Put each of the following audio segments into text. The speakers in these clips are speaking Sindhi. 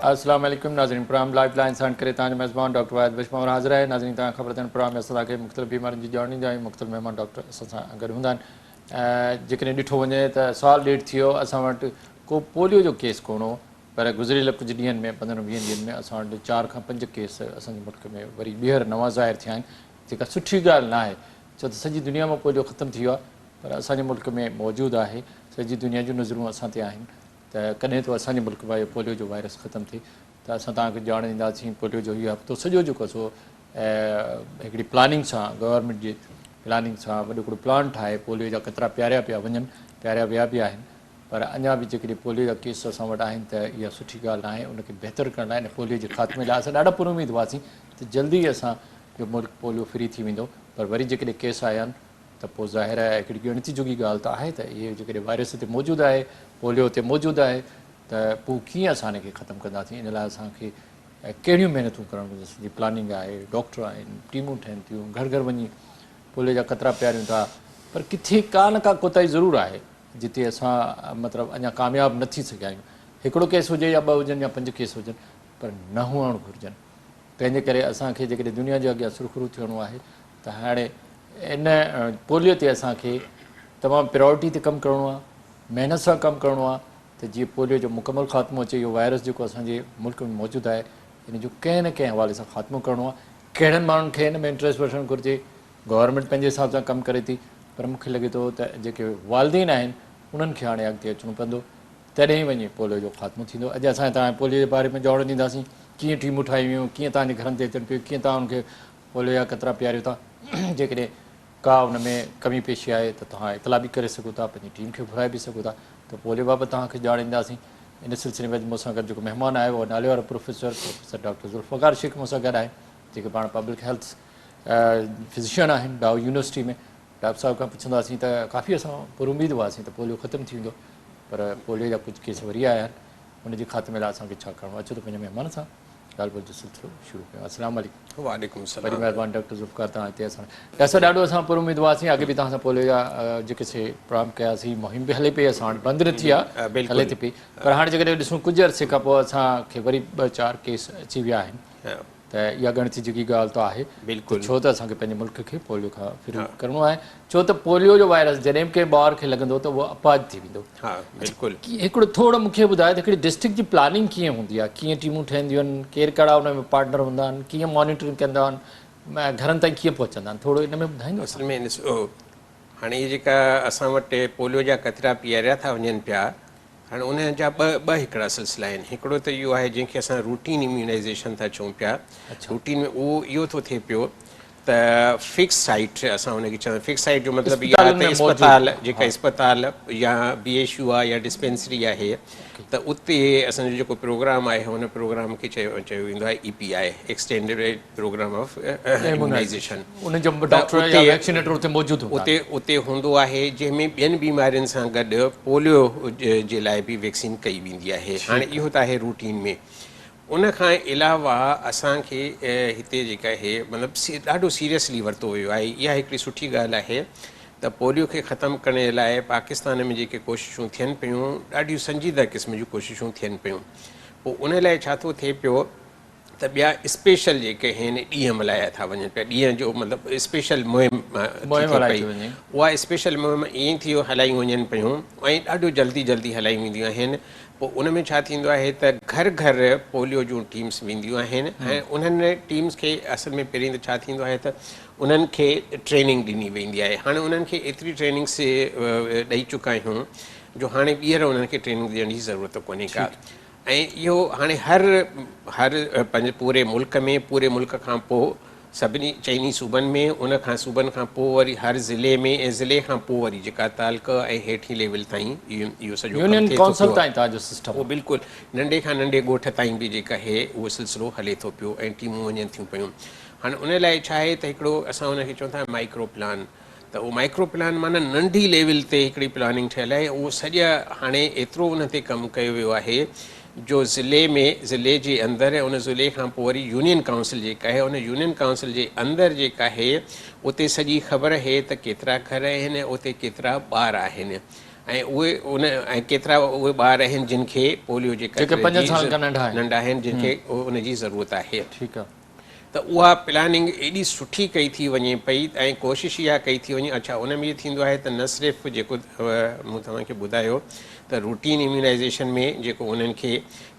السلام عليڪم ناظرين پروگرام لائف لائن سان ڪري توهان جو ميزبان ڊاڪٽر واحد بشمور حاضر آهي. ناظرين توهان کي خبر اٿن پروگرام ۾ اسان توهان کي مختلف بيمارين جي ڄاڻ ڏيندا آهيون. مختلف مهمان ڊاڪٽر اسان سان گڏ هوندا آهن. جيڪڏهن ڏٺو وڃي ته سال ڏيڍ ٿي ويو اسان وٽ ڪو پوليو جو ڪيس ڪونه هو، پر گذريل ڪجهه ڏينهن ۾ 15 20 ڏينهن ۾ اسان وٽ 4 کان 5 ڪيس اسان جي ملڪ ۾ وري ٻيهر نوان ظاهر ٿيا آهن، جيڪا سٺي ڳالهه نه آهي، ڇو ته سڄي دنيا مان پوليو ختم ٿي ويو آهي پر اسان جي ملڪ ۾ موجود آهي. سڄي دنيا جون نظرون اسان تي آهن ته ڪڏهن ٿو اسان جي ملڪ مان اهو پوليو جو وائرس ختم ٿئي. ته اسان توهان کي ڄاڻ ڏينداسين پوليو جو هي هفتو سڄو جيڪو سو هڪڙي پلاننگ سان گورنمينٽ جي پلاننگ سان وڏو هڪڙو پلان ٺاهي پوليو جا قطرا پياريا پيا وڃن، پياريا ويا به آهن، پر اڃا به جيڪڏهن پوليو جا ڪيس اسان وٽ آهن ته اها سٺي ڳالهه ناهي. ان کي بهتر ڪرڻ لاء ۽ پوليو جي خاتمي لاء اسان ڏاڍا پر اميد هئاسين ته جلدي ئي اسان جو ملڪ پوليو فري ٿي ويندو، پر وري جيڪڏهن ڪيس آيا آهن ته پوء ظاهر آهي هڪڙي ڳڻتي جوڳي ڳالهه ته آهي ته اهي جيڪڏهن وائرس هتي موجود آهي، پوليو هتي موجود آهي ته پوء ڪيئن اسان ان کي ختم ڪنداسين؟ ان لاء اسان کي ڪهڙيون محنتون ڪرڻ گهرجن؟ اسان جي پلاننگ آهي، ڊاڪٽر آهن، ٽيمون ٺهن ٿيون، گهر گهر وڃي پوليو جا قطرا پياريون ٿا، پر ڪٿي ڪا نه ڪا ڪوتاهي ضرور آهي جتي اسان مطلب اڃا ڪامياب نه ٿي سگهيا آهيون. هڪڙو ڪيس هجي يا ٻه هجن يا پنج ڪيس هجن، پر نه هئڻ گهرجن. تنهن جي ڪري اسان کي جيڪڏهن دنيا جي اڳيان سرخرو ٿيڻو آهي ته هاڻي ان پوليو تي اسان کي تمام پرائرٽي تي ڪم ڪرڻو آهي، محنت سان ڪم ڪرڻو آهي ته جيئن پوليو جو مڪمل خاتمو اچي. اهو وائرس جيڪو اسان جي ملڪ ۾ موجود آهي ان جو ڪنهن نه ڪنهن حوالي سان خاتمو ڪرڻو آهي. ڪهڙن ماڻهن کي ان ۾ انٽريسٽ وٺڻ گهرجي؟ گورنمينٽ پنهنجي حساب سان ڪم ڪري ٿي، پر مون کي لڳي ٿو ته جيڪي والدين آهن انهن کي هاڻي اڳتي اچڻو پوندو، تڏهن ئي وڃي پوليو جو خاتمو ٿيندو. اڄ اسان توهان کي پوليو جي باري ۾ ڄاڻ ڏينداسين، ڪيئن ٽيمون ٺاهيون ويون، ڪيئن توهان جي گهرن تي اچن پيون، ڪيئن توهان انهن کي پوليو جا قطرا پياريو ٿا. جيڪڏهن ڪا ان ۾ ڪمي پيشي آهي ته توهان اطلاع به ڪري سگهو ٿا، پنهنجي ٽيم کي گهرائي به سگهو ٿا ته پوليو بابت توهان کي ڄاڻ ڏينداسين. ان سلسلي ۾ اڄ مون سان گڏ جيڪو مهمان آهي اهو ناليوارو professor, professor doctor Zulfiqar Shaikh مون سان گڏ آهي، جيڪي پاڻ پبلڪ هيلٿ فزيشن آهن ڊائو يونيورسٽي ۾. ڊاڪٽر صاحب کان پڇنداسين ته ڪافي اسان پر اميد هئاسين ته پوليو ختم ٿي ويندو، پر پوليو جا ڪجهه ڪيس وري آيا آهن، ان جي خاتمي لاء اسان کي ڇا ڪرڻو آهي؟ اچو ته پنهنجي مهمان سان ڳالهه ٻولهه جو سلسلو شروع ڪيون. السلام عليڪم. وعليڪم السلام. وڏي مهرباني ڊاڪٽر ذوالفقار توهان هتي اسان ڊاڪٽر صاحب ڏاڍو اسان پر اميد هئاسين، اڳ به توهان سان پوليو جا جيڪي سي پروگرام ڪياسين، مهم به هلي پئي، اسان وٽ بند نه ٿي آهي، هلي ٿي پئي، پر هاڻي جيڪڏهن ڏسون ڪجهه عرصي کان پوء اسان کي وري 2 4 ڪيس اچي ويا آهن ته اها ڳڻتي جوڳي ڳالهه ته آهي. بلڪل. ڇو ته اسان کي پنهنجي ملڪ کي پوليو کان فري ڪرڻو آهي، ڇو ته پوليو جو وائرس جڏهن به ڪنهن ٻار کي لڳندو ته اهو اپاهج ٿي ويندو. ها بلڪل. هڪڙو ٿورو مون کي ٻڌايو ته هڪڙي ڊسٽرڪٽ جي پلاننگ ڪيئن هوندي آهي، ڪيئن ٽيمون ٺهنديون آهن، ڪير ڪهڙا ان ۾ پارٽنر هوندا آهن، ڪيئن مانيٽرنگ ڪندا آهن، گهرن تائين ڪيئن پهچندا آهن، ٿورو ان ۾ ٻڌائيندو اصل ۾ ڏسو هاڻي هي جيڪا اسان وٽ پوليو جا قطرا پياريا ٿا وڃن پيا، هاڻي انهن جا ٻه هڪڙا سلسلا آهن. هڪڙو ته اهو آهي جنهن کي اسان روٽين اميونائيزيشن ٿا چئون پيا. روٽين ۾ اهو اهو ٿو ٿئي پيو ته فڪس سائيٽ اسان ان کي چوندا آهيون. فڪس سائيٽ جو مطلب اهو آهي ته اسپتال جيڪا اسپتال يا بي ايڇ يو آهي يا ڊسپينسري آهي ته اتي اسان جو جيڪو پروگرام آهي ان پروگرام کي چيو ويندو آهي E P I, extended programme of immunisation. ان جو ڊاڪٽر يا ويڪسينيٽر اتي موجود هوندا آهن. اتي هوندو آهي جنهن ۾ ٻين بيمارين سان گڏ پوليو جي لاء به ويڪسين ڪئي ويندي آهي. هاڻي اهو ته آهي روٽين ۾. ان کان علاوه اسان کي هتي جيڪا آهي مطلب ڏاڍو سيريسلي ورتو ويو آهي. اها هڪڙي سٺي ڳالهه آهي ته پوليو کي ختم ڪرڻ جي لاء پاڪستان ۾ جيڪي ڪوششون ٿين پيون ڏاڍيون سنجيده قسم جون ڪوششون ٿين پيون. پوء ان لاء ڇا ٿو ٿئي پيو ته ٻيا اسپيشل جيڪي آهن ڏينهن ملهايا ٿا وڃن پيا. ڏينهن جو مطلب اسپيشل مهم ٿي ٿئي پئي. اها اسپيشل مهم ائين ٿي هلايون وڃن پيون ۽ ڏاڍو جلدي جلدي هلايون وينديون آهن. پوء ان ۾ ڇا ٿيندو آهي ته گهر گهر پوليو جون ٽيمس وينديون آهن ۽ انهن ٽيمس کي اصل ۾ پهرين ته ڇا ٿيندو آهي ته انهن کي ٽريننگ ڏني ويندي آهي. هاڻي انهن کي ايتري ٽريننگس ڏئي چڪا آهيون جو هاڻي ٻيهر انهن کي ٽريننگ ڏيڻ جي ضرورت ڪونهي ڪا. ۽ اهو هاڻي هر هر پنهنجي پوري ملڪ ۾ پوري ملڪ کان پوء سڀني چئني صوبن ۾ ان کان صوبن کان پوء وري هر ضلعي ۾ ۽ ضلعي کان پوء وري جيڪا تعلقه ۽ هيٺين ليول تائين اهو سڄو ڪم يونين ٿئي ٿو ڪائونسل پيو. تائين توهان جو سسٽم اهو بلڪل ننڍي کان ننڍي ڳوٺ تائين به جيڪا آهي اهو سلسلو هلي ٿو پيو ۽ ٽيمون وڃن ٿيون پيون. هاڻي ان لاء ڇا آهي ته هڪڙو اسان ان کي چئون ٿا مائڪرو پلان ته اهو مائڪرو پلان معنيٰ ننڍي ليول تي هڪڙي پلاننگ ٺهيل آهي اهو سڄا هاڻي ايترو ان تي ڪم ڪيو ويو آهي جو ضلعي ۾ ضلعي جي اندر ۽ ان ضلعي کان پوء وري يونين ڪائونسل جيڪا آهي ان يونين ڪائونسل جي اندر جيڪا آهي اتي سڄي خبر آهي ته ڪيترا گهر آهن ۽ اتي ڪيترا ٻار آهن. ۽ اهي ان ۽ ڪيترا اهي ٻار آهن جن کي پوليو جي جيڪي قطري پنجن جي سالن کان ننڍا آهن. ننڍا آهن جن کي ان جي ضرورت آهي. ٺيڪ آ. ته اها پلاننگ ايڏي سٺي ڪئي ٿي وڃي پئي ۽ ڪوشش اها ڪئي ٿي وڃي اڇا ان ۾ اهو ٿيندو آهي ته نه صرف جيڪو مون توهان کي ٻڌايو ته روٽين اميونائيزيشن ۾ جيڪو انهن کي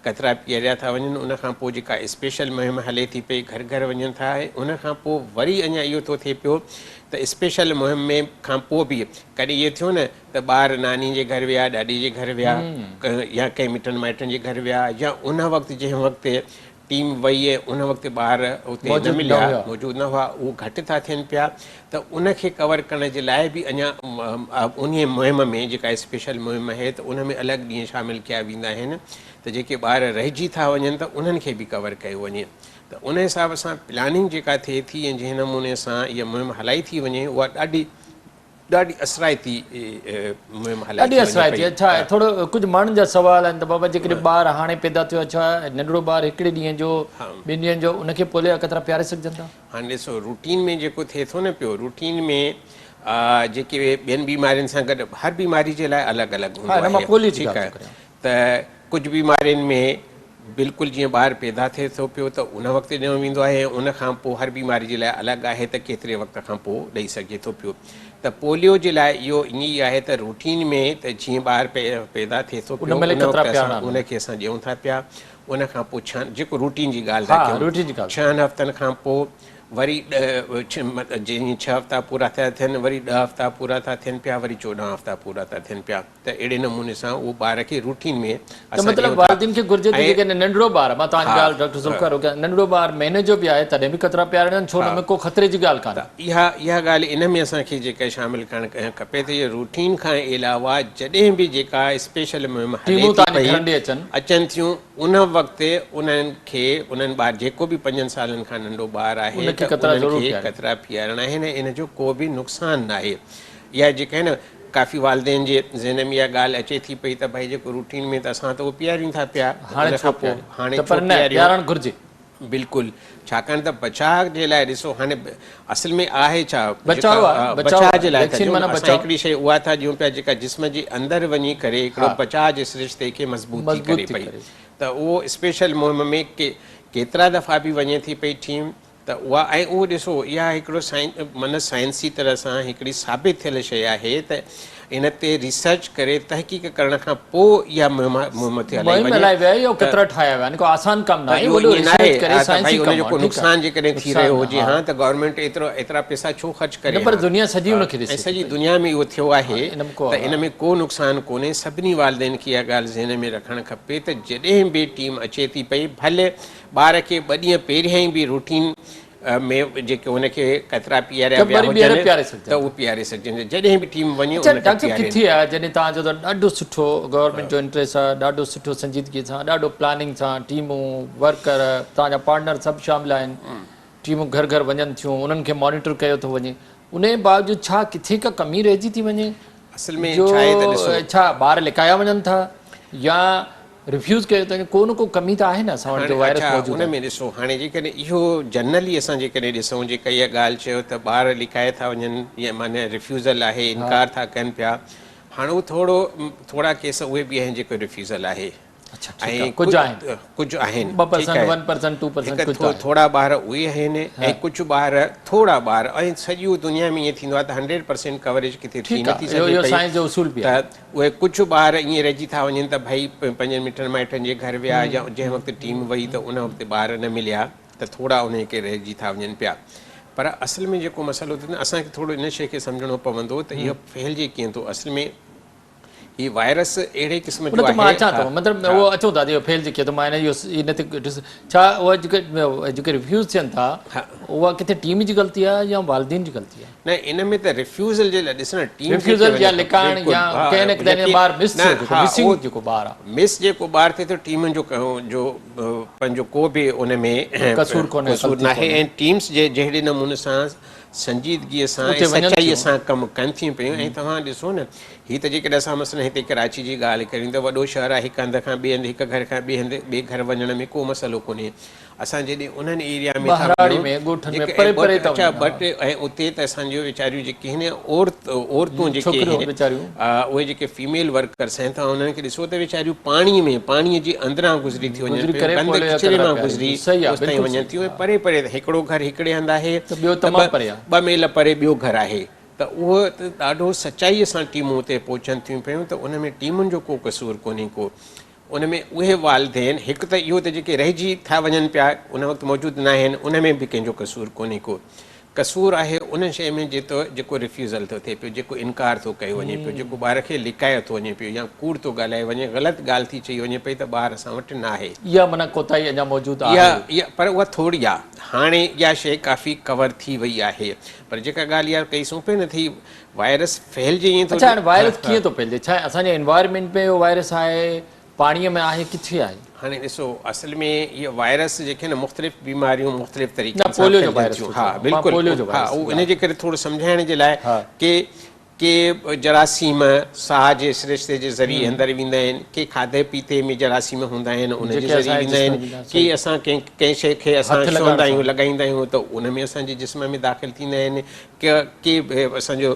قطرا پياريا ٿا وڃن ان کان پوء جيڪا اسپيشل مهم هلي ٿي پئي گهر گهر وڃن ٿا ۽ ان کان پوء وري اڃا اهو ٿو ٿئي پيو ته اسپيشل مهم ۾ کان پوء به ڪڏهن اهو ٿيو نه ته ٻار ناني جي گهر ويا ڏاڏي جي گهر ويا يا ڪنهن مٽن مائٽن جي گهر ويا يا ان وقت جنهن وقت ٽيم وئي ۽ ان وقت ٻار اتي نه مليا موجود نه هئا اهو گهٽ ٿا ٿين پيا ته ان کي ڪور ڪرڻ جي لاء به اڃا انهي مهم ۾ جيڪا اسپيشل مهم آهي ته ان ۾ الڳ ڏينهن شامل ڪيا ويندا آهن ته جيڪي ٻار رهجي ٿا وڃن ته انهن کي به ڪور ڪيو وڃي ته ان حساب سان پلاننگ جيڪا ٿئي ٿي ۽ جنهن نموني سان اها مهم هلائي ٿي وڃي اها ڏاڍي ڏاڍي اثرائتي مهم هلائي ڏاڍي ٿي وڃي اثرائتي پئي. اڇا ٿورو ڪجهه ماڻهن جا سوال آهن ته بابا جيڪڏهن ٻار هاڻي پيدا ٿيو اڇا ننڍڙو ٻار هڪڙي ڏينهن جو ٻن ڏينهن جو ان کي پوليو جا قطرا پياري سگهجن ٿا؟ هاڻي ڏسو روٽين ۾ جيڪو ٿئي ٿو نه پيو روٽين ۾ جيڪي ٻين بيمارين سان گڏ هر بيماري جي لاء الڳ الڳ هوندو ها نه مان آهي پوليو جي ٺيڪ ڳالهه آهي ٿو ڪريان. ته ڪجهه بيمارين ۾ بلڪل جيئن ٻار پيدا ٿئي ٿو پيو ته ان وقت ڏنو ويندو آهي ۽ ان کان پوء هر بيماري جي لاء الڳ آهي ته ڪيتري وقت کان پوء ڏئي سگهجي ٿو پيو ته پوليو جي لاء اهو ائين ئي آهي ته روٽين ۾ ته جيئن ٻار پيدا ٿئي ٿو پيو ان وقت اسان ان کي اسان ڏيون ٿا پيا ان کان پوء ڇهن جيڪو روٽين جي ڳالهه ٿا ڪيون ڇهن هفتن کان پوء وري جيئن ڇهه هفتا پورا ٿيا ٿين وري ڏهه هفتا پورا ٿا ٿين پيا وري 14 هفتا پورا ٿا ٿين پيا ته اهڙي نموني سان اهو ٻار کي روٽين ۾ ته مطلب والدين کي گهرجي ته جيڪڏهن ننڍڙو ٻار مان توهان جي ڳالهه ڊاڪٽر ذوالفقار روڪيان ننڍڙو ٻار مهيني جو به آهي تڏهن به قطرا پيارڻا آهن ڇو ان ۾ ڪو خطري جي ڳالهه ڪانهي. ته اها اها ڳالهه ان ۾ اسان کي جيڪا شامل ڪرڻ کپي ته اهو روٽين کان علاوه جڏهن به جيڪا اسپيشل مهم هلي ٽيمون ٿي توهان جي پئي گهرن ڏي اچن. اچن ٿيون ان وقت انهن کي انهن ٻار جيڪو به پنجن سالن کان ننڍو ٻار آهي ان کي ته قطرا انهن ضرور کي پيارين. قطرا پيارڻا آهن ۽ ان جو ڪو به نقصان ناهي اها جيڪا آهي نه ڪافي والدين جي ذهن ۾ اها ڳالهه اچي ٿي پئي ته ڀائي جيڪو روٽين ۾ ته اسان ته اهو پياريون ٿا پيا هاڻي ان ڇو کان پوء پياريون هاڻي ته ڇو پر نه پياريون پيارڻ گهرجي. بلڪل ڇاڪاڻ ته بچاء جي لاء ڏسو هاڻي اصل ۾ آهي ڇا بچاء جيڪا آهي بچاء بچاء آهي جي لاء ٿا ويڪسين ڏيون معنيٰ اسان بچاء هڪڙي شيء اها ٿا ڏيون پيا جيڪا جسم جي اندر وڃي ڪري هڪڙو ها بچاء جي سرشتي کي مضبوط ٿي مضبوط ڪري ٿي پئي ڪري. ته اهو اسپيشل مهم ۾ ڪيترا دفعا به وڃي ٿي پئي ٽيم ته اها ۽ اهو ڏسو اها هڪڙو معنيٰ سائنسي طرح سان هڪڙي ثابت ٿيل شيء آهي ته ان تي ريسرچ ڪري تحقيق ڪرڻ کان پوء اها مهم ٿي هلائي مهم وڃي هلائي وئي اهو ته ڪيترا ٺاهيا ويا آهن ڪو آسان ڪم ته ناهي اهو وڏو ائين ناهي ريسرچ ڪري ته ڀائي سائنسي ان ڪم جو آهي ڪو ٺيڪ آهي نقصان جيڪڏهن ٿي نقصان رهيو هجي ها ها ته گورنمينٽ ايترو ايترا پئسا ڇو خرچ نه ڪري پر ها دنيا سڄي ان کي ۽ ڏسي ٿي سڄي پئي دنيا ۾ اهو ٿيو ها آهي ان ۾ ڪو ته ان ۾ ڪو نقصان ڪونهي سڀني والدين کي اها ڳالهه ذهن ۾ رکڻ کپي ته جڏهن به ٽيم اچي ٿي پئي ڀلي ٻار کي ٻه ڏينهن پهريائين به روٽين ۾ جيڪي هن کي قطرا پياريا ته ويا وري ٻيهر هجن پياري ته سگهجن ٿا. اهي پياري سگهجن ٿا جڏهن به ٽيم وڃي اڇا ان کي ڊاڪٽر صاحب پيارين. ڪٿي آهي جڏهن توهان چئو ٿا ڏاڍو سٺو گورنمينٽ جو انٽريسٽ آهي ڏاڍو سٺو سنجيدگي سان ڏاڍو پلاننگ سان ٽيمون ورڪر توهان جا پارٽنر سڀ شامل آهن ٽيمون گهر گهر وڃن ٿيون انهن کي مانيٽر ڪيو ٿو وڃي انهي باوجود ڇا ڪٿي ڪا ڪمي رهجي ٿي وڃي اصل ۾ جو ڇا آهي ته ڏسو. ڇا ٻار لڪايا وڃن ٿا يا ريفيوز ڪيو ته ڪو نه ڪو ڪمي ته آهي نه اسان وٽ هاڻي جو وائرس اڇا موجود ان آهي. ۾ ڏسو هاڻي جيڪڏهن اهو جنرلي اسان جيڪڏهن ڏسون جيڪا اها ڳالهه چيو ته ٻار لڪائي ٿا وڃن يا معنيٰ ريفيوزل آهي انڪار ٿا ڪن پيا هاڻي اهو ٿورو ٿورا ڪيس اهي به آهن جيڪو ريفيوزل آهي اڇا ٺيڪ ۽ آهي ڪجهه آهن ڪجهه آهن ٻه ٺيڪ پرسنٽ آهي ون پرسنٽ ٽو پرسنٽ هڪ ڪجهه ته آهن ٿورا ٻار اهي آهن ۽ ڪجهه ٻار ٿورا ٻار ۽ سڄي دنيا ۾ ائين ٿيندو آهي ته 100% ڪوريج ڪٿي ٿي ٺيڪ نٿي آهي اهو سگهي اهو پئي سائنس جو اصول به ته آهي. اهي ڪجهه ٻار ائين رهجي ٿا وڃن ته ڀئي پنهنجن مٽن مائٽن جي گهر ويا يا جنهن وقت ٽيم وئي ته ان وقت ٻار نه مليا ته ٿورا انهي کي رهجي ٿا وڃن پيا پر اصل ۾ جيڪو مسئلو ٿو اسان کي ٿورو ان شيء کي سمجهڻو پوندو ته اهو ڦهلجي ڪيئن ٿو اصل ۾ هي وائرس اهڙي قسم ان جو تي مان آهي اچان ٿو مطلب اهو اچون ٿا ته اهو ڦهلجي ڪيئن ٿو مان ان اهو ان تي ڏس ڇا اها جيڪي جيڪي ريفيوز ٿين ٿا اها ڪٿي ٽيم جي غلطي آهي يا والدين جي غلطي آهي؟ نه ان ۾ ته ريفيوزل جي لاء ڏس نه ٽيم ريفيوزل يا لڪائڻ يا ڪنهن نه ڪنهن ٻار مس ٿيو جيڪو مسنگ جيڪو ٻار آهي مس جيڪو ٻار ٿئي ٿو ٽيمن جو جو پنهنجو ڪو به ان ۾ قصور ڪونهي قصور ناهي ۽ ٽيمس جي جهڙي نموني سان سنجيدگي سان ۽ سچائي سان ڪم ڪن ٿيون پيون ۽ توهان ڏسو نه هي ته جيڪڏهن اسان مثلا هتي ڪراچي جي ڳالهه ڪريون ته وڏو شهر آهي هڪ هنڌ کان ٻئي هنڌ هڪ گهر کان ٻئي هنڌ ٻئي گهر وڃڻ ۾ ڪو مسئلو ڪونهي. اسان جڏهن انهن ايريا ۾ ٿا ٻهراڙي وڃون ۾ ڳوٺن ۾ جيڪي پري ۽ پري ٿا اڇا وڃن ٻه ها. ٽي ۽ اتي ته اسان جون ويچاريون جيڪي آهن عورت عورتون جيڪي ڇوڪريون آهن ويچاريون. اهي جيڪي فيميل ورڪرس آهن توهان انهن کي ڏسو ته ويچاريون پاڻي ۾ پاڻي جي اندران گذري ٿيون وڃن گذري پيون ڪري گند پوليو جا ڪچري قطرا مان پيارين گذري ٿيون صحيح آهي اوستائين بلڪل وڃن صحيح ٿيون ۽ ها. پري پري هڪڙو گهر هڪڙي هنڌ آهي ته ٻيو ته تمام پري آهي. ٻه ميل پري ٻيو گهر آهي ته اهو ته ڏاڍو سچائيء سان ٽيمون اتي پهچن ٿيون پيون ته ان ۾ ٽيمن جو ڪو قصور ڪونهي ڪو ان ۾ اهي والدين هڪ ته اهو ته جيڪي رهجي ٿا وڃن پيا ان وقت موجود ناهن ان ۾ به ڪنهن جو قصور ڪونهي ڪو قصور آهي ان شيء ۾ جيتو جيڪو ريفيوزل ٿو ٿئي پيو جيڪو انڪار ٿو ڪيو وڃي پيو جيڪو ٻار کي لڪايو ٿو وڃي پيو يا ڪوڙ ٿو ڳالهايو وڃي غلط ڳالهه ٿي چئي وڃي پئي ته ٻار اسان وٽ ناهي. اها معنيٰ ڪوتاهي اڃا موجود آهي. اها اها پر اها ٿوري آهي هاڻي اها شيء ڪافي ڪور ٿي وئي آهي پر جيڪا ڳالهه اها ڪئي سون پئي نه ٿي وائرس ڦهلجي ائين ٿو اڇا هاڻي وائرس ڪيئن ٿو ڦهلجي ڇا اسان جي انوائرمينٽ ۾ اهو وائرس آهي پاڻي ۾ آهي ڪٿي آهي؟ هاڻي ڏسو اصل ۾ اهي وائرس جيڪي آهن مختلف بيماريون مختلف نه طريقن سان پوليو جو ڦهلجن وائرس ٿيون ٿو ها چوان مان بلڪل پوليو جو ها وائرس اهو ٿو ان جي ڪري ٿورو سمجهائڻ جي لاء ها ڪي ڪي جراثيم ساهه جي سرشتي جي ذريعي اندر ويندا آهن ڪي کاڌي پيتي ۾ جراثيم هوندا آهن ان جي جيڪي ذريعي اسان جي ويندا جسم آهن ۾ ويندا ڪي صحيح اسان ڪنهن ڪنهن شيء کي اسان هٿ لڳائڻ ڇهندا سان آهيون لڳائيندا آهيون ته ان ۾ اسان جي جسم ۾ داخل ٿيندا آهن ڪي اسان جو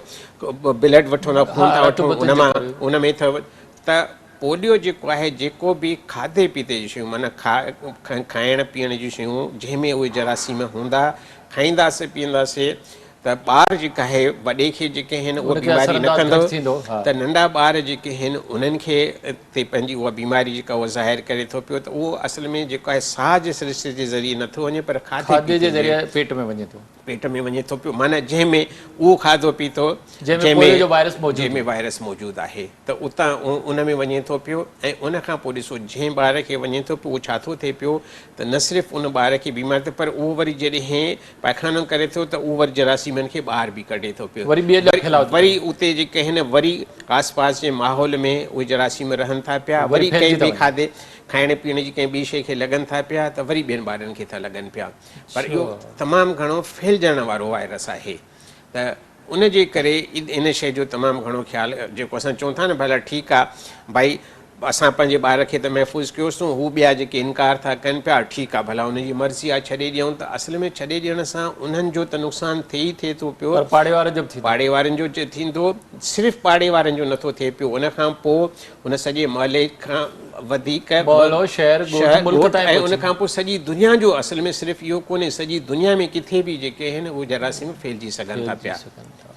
بلڊ وٺون ٿا خون ها ٿا رت وٺون بت ان جي مان ڪري ان ۾ ٿو ته پوليو جيڪو آهي جيڪو به کاڌي پيتي جون شيون معنيٰ کائڻ پيئڻ جون شيون جنهن ۾ اهي جراثيم هوندا کائينداسي پيئنداسي ته ٻار جيڪا آهي وڏي کي جيڪي آهن اها ان کي بيماري اثر نه انداز ڪندو گهٽ ٿيندو ها ته ننڍا ٻار جيڪي آهن انهن کي تي پنهنجي اها بيماري جيڪا اها ظاهر ڪري ٿو پيو ته اهو اصل ۾ جيڪو آهي ساهه جي سرشتي جي ذريعي نٿو وڃي پر کاڌي کاڌي جي پيتي جي ذريعي پيٽ ۾ وڃي ٿو. پيٽ ۾ وڃي ٿو پيو معنيٰ جنهن ۾ اهو کاڌو پيتو جنهن ۾ پوليو جو وائرس موجود جنهن ۾ وائرس موجود آهي ته اتان ان ۾ وڃي ٿو پيو ۽ ان کان پوء ڏسو جنهن ٻار کي وڃي ٿو پيو اهو ڇا ٿو ٿئي پيو ته نه صرف ان ٻار کي بيمار ٿئي پر اهو وري جڏهن پائخانو ڪري ٿو ته اهو وري جراثيمن کي ٻاهر به ڪڍي ٿو پيو وري ٻئي ڏانهن ڦهلاء ٿو وري اتي جيڪي آهن وري آس پاس جي ماحول ۾ اهي جراثيم رهن ٿا پيا وري وري ڪنهن ڦهلجي ٿا ٻئي وڃن کاڌي کائڻ پيئڻ جي ڪنهن ٻي شيء کي لڳن ٿا پيا ته وري ٻين ٻارن کي ٿا لڳن پيا پر اهو تمام گهڻو ڦهلجڻ وارو وائرس آهي ته ان جي ڪري ان شيء جو تمام گهڻو خيال جيڪو اسان چئون ٿا نه ڀلا ٺيڪ آ ڀائي اسان پنهنجي ٻار کي ته محفوظ ڪيوسون هو ٻيا جيڪي انڪار ٿا ڪن پيا ٺيڪ آ ڀلا ان جي مرضي آ ڇڏي ڏيون ته اصل ۾ ڇڏي ڏيڻ سان انهن جو ته نقصان ٿئي ئي ٿئي ٿو پيو پر پاڙي وارن جو به ٿيندو. پاڙي وارن جو ٿيندو صرف پاڙي وارن جو نٿو ٿئي پيو ان کان پوء ان سڄي محلي کان وڌيڪ محلو، شهر، ڳوٺ، ملڪ ڳوٺ تائين ۽ ان پهچي. کان پوء سڄي دنيا جو اصل ۾ صرف اهو ڪونهي سڄي دنيا ۾ ڪٿي به جيڪي آهن اهي جراثيم ڦهلجي سگهن ٿا ڦهلجي پيا. سگهن ٿا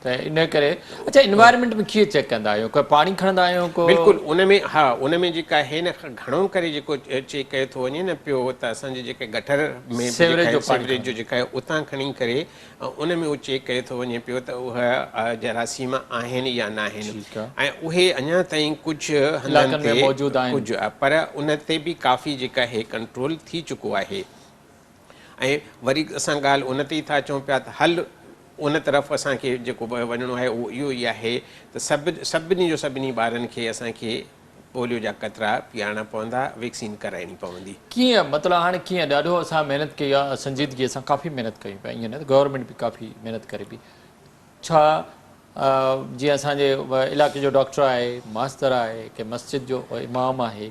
ته ان ڪري اڇا انوائرمينٽ ۾ ڪيئن چيڪ ڪندا آهيو ڪو پاڻي کڻندا آهيو ڪو. بلڪل ان ۾ ها ان ۾ جيڪا آهي نه گهڻو ڪري جيڪو چيڪ ڪيو ٿو وڃي نه پيو ته اسان جي جيڪي گٽر ۾ سيوريج جو پاڻي سيوريج جو جيڪا آهي اتان کڻي ڪري ۽ ان ۾ اهو چيڪ ڪيو ٿو وڃي پيو ته اهي جراثيم آهن يا ناهن ۽ اهي اڃا تائين ڪجهه هنڌن تي موجود آهن ڪجهه پر ان تي به ڪافي جيڪا آهي ڪنٽرول ٿي چڪو آهي ۽ وري اسان ڳالهه ان تي ئي ٿا چئون پيا ته حل ان طرف اسان کي جيڪو وڃڻو آهي اهو اهو ئي آهي ته سڀ سڀني جو سڀني ٻارن کي اسان کي پوليو جا قطرا پيارڻا پوندا، ويڪسين ڪرائڻي پوندي. ڪيئن مطلب هاڻي ڪيئن ڏاڍو اسان محنت ڪئي آ سنجيدگي سان ڪافي محنت ڪيون پيا ائين نه ته گورنمينٽ به ڪافي محنت ڪري پئي ڇا جيئن اسان جي علائقي جو ڊاڪٽر آهي ماستر آهي ڪنهن مسجد جو امام آهي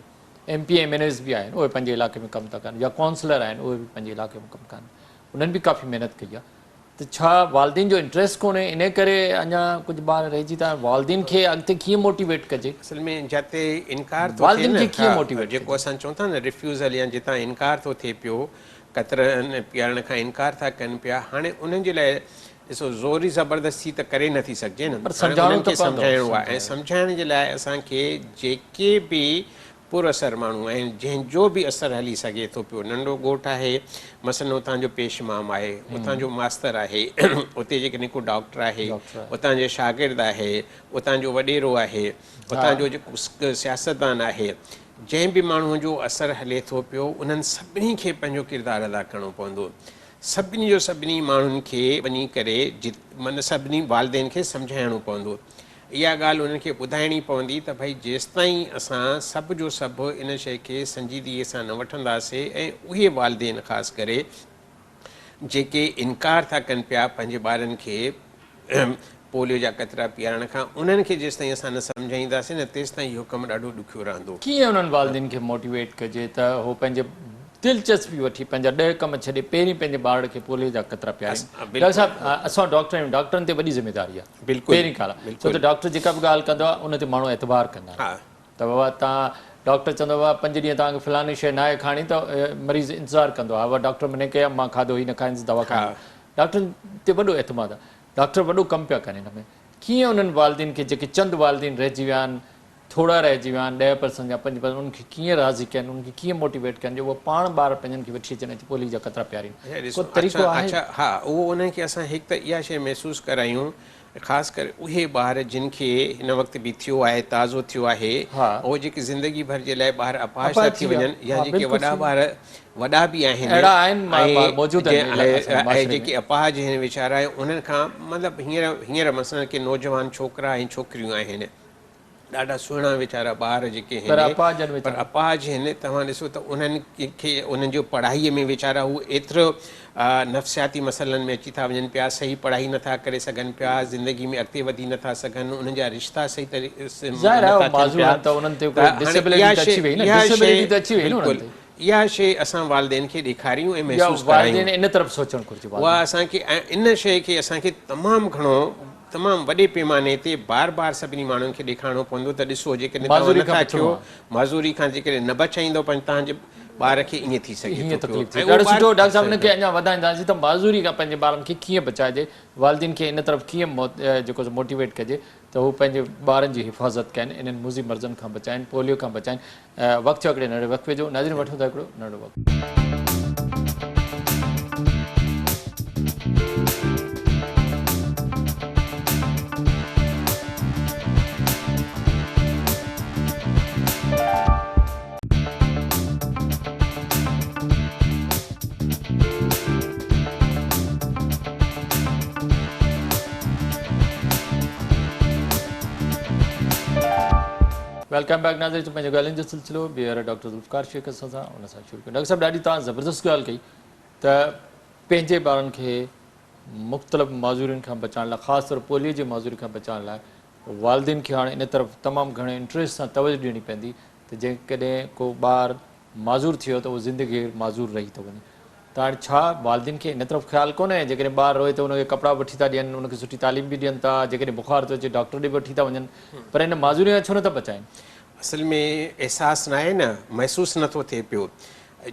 M P M N As به آهن اهي پنهنجي علائقي ۾ ڪم ٿا ڪن يا ڪائونسلر آهن اهي به پنهنجي علائقي ۾ ڪم ڪن انهن به ڪافي محنت ڪئي آ ته ڇا والدين جو انٽريسٽ ڪونهي انهي ڪري اڃا ڪجهه ٻار رهجي ٿا والدين کي اڳتي ڪيئن موٽيويٽ ڪجي. اصل ۾ جتي انڪار ٿو ٿئي والدين نه کي ڪيئن ها موٽيويٽ جيڪو ڪجي. اسان چئون ٿا نه ريفيوزل يا جتان انڪار ٿو ٿئي پيو قطرن پيارڻ کان انڪار ٿا ڪن پيا هاڻي انهن جي لاء ڏسو زوري زبردستي ته ڪري نٿي سگهجي نه پر هاڻي سمجهاڻو انهن ته کي پوندو سمجهائڻو آهي ۽ سمجهايو. سمجهائڻ جي لاء اسان کي جيڪي به پر اثر ماڻهو آهن جنهن جو به اثر هلي سگهي ٿو پيو ننڍو ڳوٺ آهي مثلاً اتان جو پيش امام آهي اتان جو ماستر آهي اتي جيڪڏهن ڪو ڊاڪٽر آهي اتان جو شاگرد آهي اتان جو وڏيرو آهي اتان جو جيڪو سياستدان آهي جنهن به ماڻهو جو اثر هلي ٿو پيو انهن سڀني کي پنهنجو ڪردار ادا ڪرڻو پوندو سڀني جو سڀني ماڻهن کي وڃي ڪري معنيٰ سڀني والدين کي سمجهائڻو پوندو اها ڳالهه انهن کي ٻڌائڻي پوندي ته ڀئي جيستائين اسان سڀ جو سڀ ان شيء کي سنجيدگيء سان نه وٺنداسي ۽ اهي والدين خاص ڪري جيڪي انڪار ٿا ڪن پيا پنهنجي ٻارن کي پوليو جا قطرا پيارڻ کان انهن کي جيستائين اسان نه سمجهائينداسين نه تيستائين اهو ڪم ڏاڍو ڏکيو رهندو. ڪيئن انهن والدين کي موٽيويٽ ڪجي ته هو پنهنجي دلچسپي وٺي پنهنجا ڏهه ڪم ڇڏي پهرين پنهنجي ٻارڙ کي پوليو جا قطرا پيارين. ڊاڪٽر صاحب اسان ڊاڪٽر آهيون ڊاڪٽرن تي وڏي ذميداري آهي پهرين ڳالهه آهي ڇو ته ڊاڪٽر جيڪا به ڳالهه ڪندو آهي ان تي ماڻهو اعتبار ڪندا آهن ته بابا تان ڊاڪٽر چوندو بابا پنج ڏينهن توهان کي فلاني شيء ناهي کائڻي ته مريض انتظار ڪندو آهي بابا ڊاڪٽر منع ڪئي آهي مان کاڌو هي نه کائيندس دوا کائيندس ڊاڪٽرن تي وڏو اعتماد آهي ڊاڪٽر وڏو ڪم پيا ڪن هن ۾ ڪيئن انهن والدين کي جيڪي چند والدين رهجي ويا آهن ٿورا رهجي ويا آهن ڏهه پرسنٽ يا پنج پرسنٽ انهن کي ڪيئن راضي ڪن انهن کي ڪيئن موٽيويٽ ڪن جو اهي پاڻ ٻار پنهنجن کي وٺي اچن ۽ پوليو جا قطرا پيارين ڪو طريقو آهي؟ اڇا ها اهو انهن کي اسان هڪ ته اها شيء محسوس ڪرايون خاص ڪري اهي ٻار جن کي هن وقت به ٿيو آهي تازو ٿيو آهي اهي جيڪي زندگي ڀر جي لاء ٻار اپاهج ٿا ٿي وڃن يا جيڪي وڏا ٻار وڏا به آهن اهڙا آهن ٻار موجود آهن ۽ جيڪي اپاهج آهن ويچارا انهن کان مطلب هينئر هينئر مثلاً ڪي نوجوان ڇوڪرا ۽ ڇوڪريون آهن ڏاڍا سهڻا ويچارا ٻار جيڪي پر هن اپاهج آهن پر ويچارا. اپاهج هن توهان ڏسو ته انهن کي انهن جو پڙهائي ۾ ويچارا هو ايترو نفسياتي مسئلن ۾ اچي ٿا وڃن پيا صحيح پڙهائي نٿا ڪري سگهن پيا زندگي ۾ اڳتي وڌي نٿا سگهن انهن جا رشتا صحيح طريقي سان ظاهر آهي نٿا اهو ٿين معذور پيا آهن ته انهن تي ته ڪو هاڻي ڊسيبلٽي اها ته شي اچي وئي نه اها شي ڊسيبلٽي ته اچي وئي نه انهن بلڪل تي. اها شي اسان والدين کي ڏيکاريون ۽ يا محسوس والدين ڪرايون ان طرف سوچڻ گهرجي اها والدين. اسان کي ۽ ان شي کي اسان کي تمام گهڻو تمام وڏي پيماني تي بار بار سڀني ماڻهن کي ڏيکارڻو پوندو ته ڏسو جيڪڏهن توهان معذوري کان نٿا بچڻو ٿيو آهي. معذوري کان جيڪڏهن نه بچائيندو پنهنجي توهان جي ٻار کي ائين ٿي سگهي هيئن ٿو پيو تڪليف ٿئي ۽ اهو ڏاڍو ٻار سٺو ڊاڪٽر صاحب ان کي اڃا وڌائينداسين ته معذوري کان پنهنجي ٻارن کي ڪيئن بچائجي والدين کي ان طرف ڪيئن جيڪو سو موٽيويٽ ڪجي ته هو پنهنجي ٻارن جي حفاظت ڪن انهن موذي مرضن کان بچائن پوليو کان بچائن وقت ٿيو هڪڙي ننڍڙي وقفي جو ناظرين وٺون ٿا هڪڙو ننڍڙو وقفو. Welcome back ناظرين پنهنجو ڳالهين جو سلسلو ٻيهر ڊاڪٽر ذوالفقار شيخ اسان سان ان سان شروع ڪيون ڊاڪٽر صاحب ڏاڍي توهان زبردست ڳالهه ڪئي ته پنهنجي ٻارن کي مختلف معذورين کان بچائڻ لاء خاص طور پوليو جي معذوري کان بچائڻ لاء والدين کي هاڻي ان طرف تمام گهڻي انٽريسٽ سان توجه ڏيڻي پوندي ته جيڪڏهن ڪو ٻار معذور ٿي ويو ته اهو زندگي ڀر معذور رهي ٿو وڃي ته هاڻي ڇا والدين کي ان طرف خيال ڪونهي جيڪڏهن ٻار روئي ته ان کي ڪپڙا به وٺي ٿا ڏين ان کي سٺي تعليم به ڏين ٿا جيڪڏهن بخار ٿو اچي ڊاڪٽر ڏي به وٺي ٿا وڃن پر ان معذوري کان ڇو نٿا بچائين. اصل ۾ احساس ناهي نه محسوس نٿو ٿئي پيو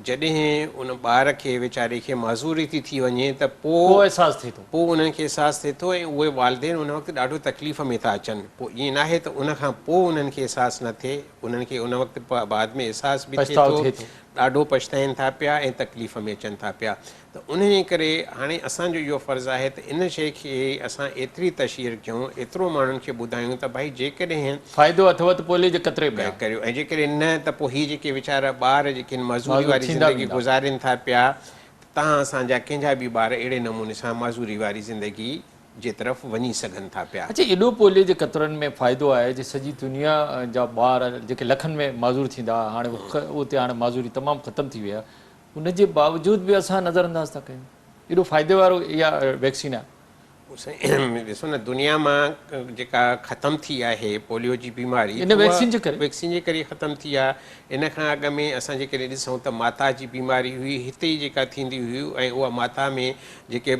جڏهن ان ٻار کي ويچاري کي معذوري ٿي ٿي وڃي ته پوء پوء احساس ٿئي ٿو. پوء انهن کي احساس ٿئي ٿو ۽ اهي والدين ان وقت ڏاڍو تڪليف ۾ ٿا اچن پوء ائين ناهي ته ان کان پوء انهن کي احساس نه ٿئي انهن کي ان وقت بعد ۾ احساس به ٿئي پڇتاء ٿو ٿئي ٿو. ڏاڍو پڇتائين ٿا پيا ۽ تڪليف ۾ اچن ٿا پيا ته انهيء ڪري هاڻي اسان جو اهو فرض آهي ته ان شيء کي اسان ايتري تشهير ڪيون، ايترو ماڻهن کي ٻڌايون ته ڀائي جيڪڏهن. فائدو اٿو ته پوليو جي قطري پيا. ڪريو ۽ جيڪڏهن نه ته پوء هي جيڪي ويچارا ٻار جيڪي هن معذوري معذور واري ٿيندا زندگي ويندا. گذارين ٿا پيا ته تان اسان جا ڪنهن جا به ٻار اهڙي نموني سان معذوري واري زندگي جي طرف وڃي سگهن ٿا پيا. اڇا ايڏو پوليو جي قطرن ۾ فائدو آهي جي سڄي دنيا جا ٻار جيڪي لکن ۾ معذور ٿيندا هئا هاڻي اتي هاڻي معذوري تمام ختم ٿي وئي آهي ان جي باوجود به اسان نظر انداز ٿا ڪيون ايڏو فائدي وارو اها ويڪسين آهي. سائين ڏسو نه دنيا مان جيڪا ختم ٿي آهي پوليو جي بيماري ان ويڪسين جي ڪري ويڪسين جي ڪري ختم ٿي آهي ان کان اڳ ۾ اسان جيڪڏهن ڏسون ته ماتا جي بيماري هئي هتي ئي جيڪا ٿيندي هئي ۽ اها ماتا ۾ جيڪي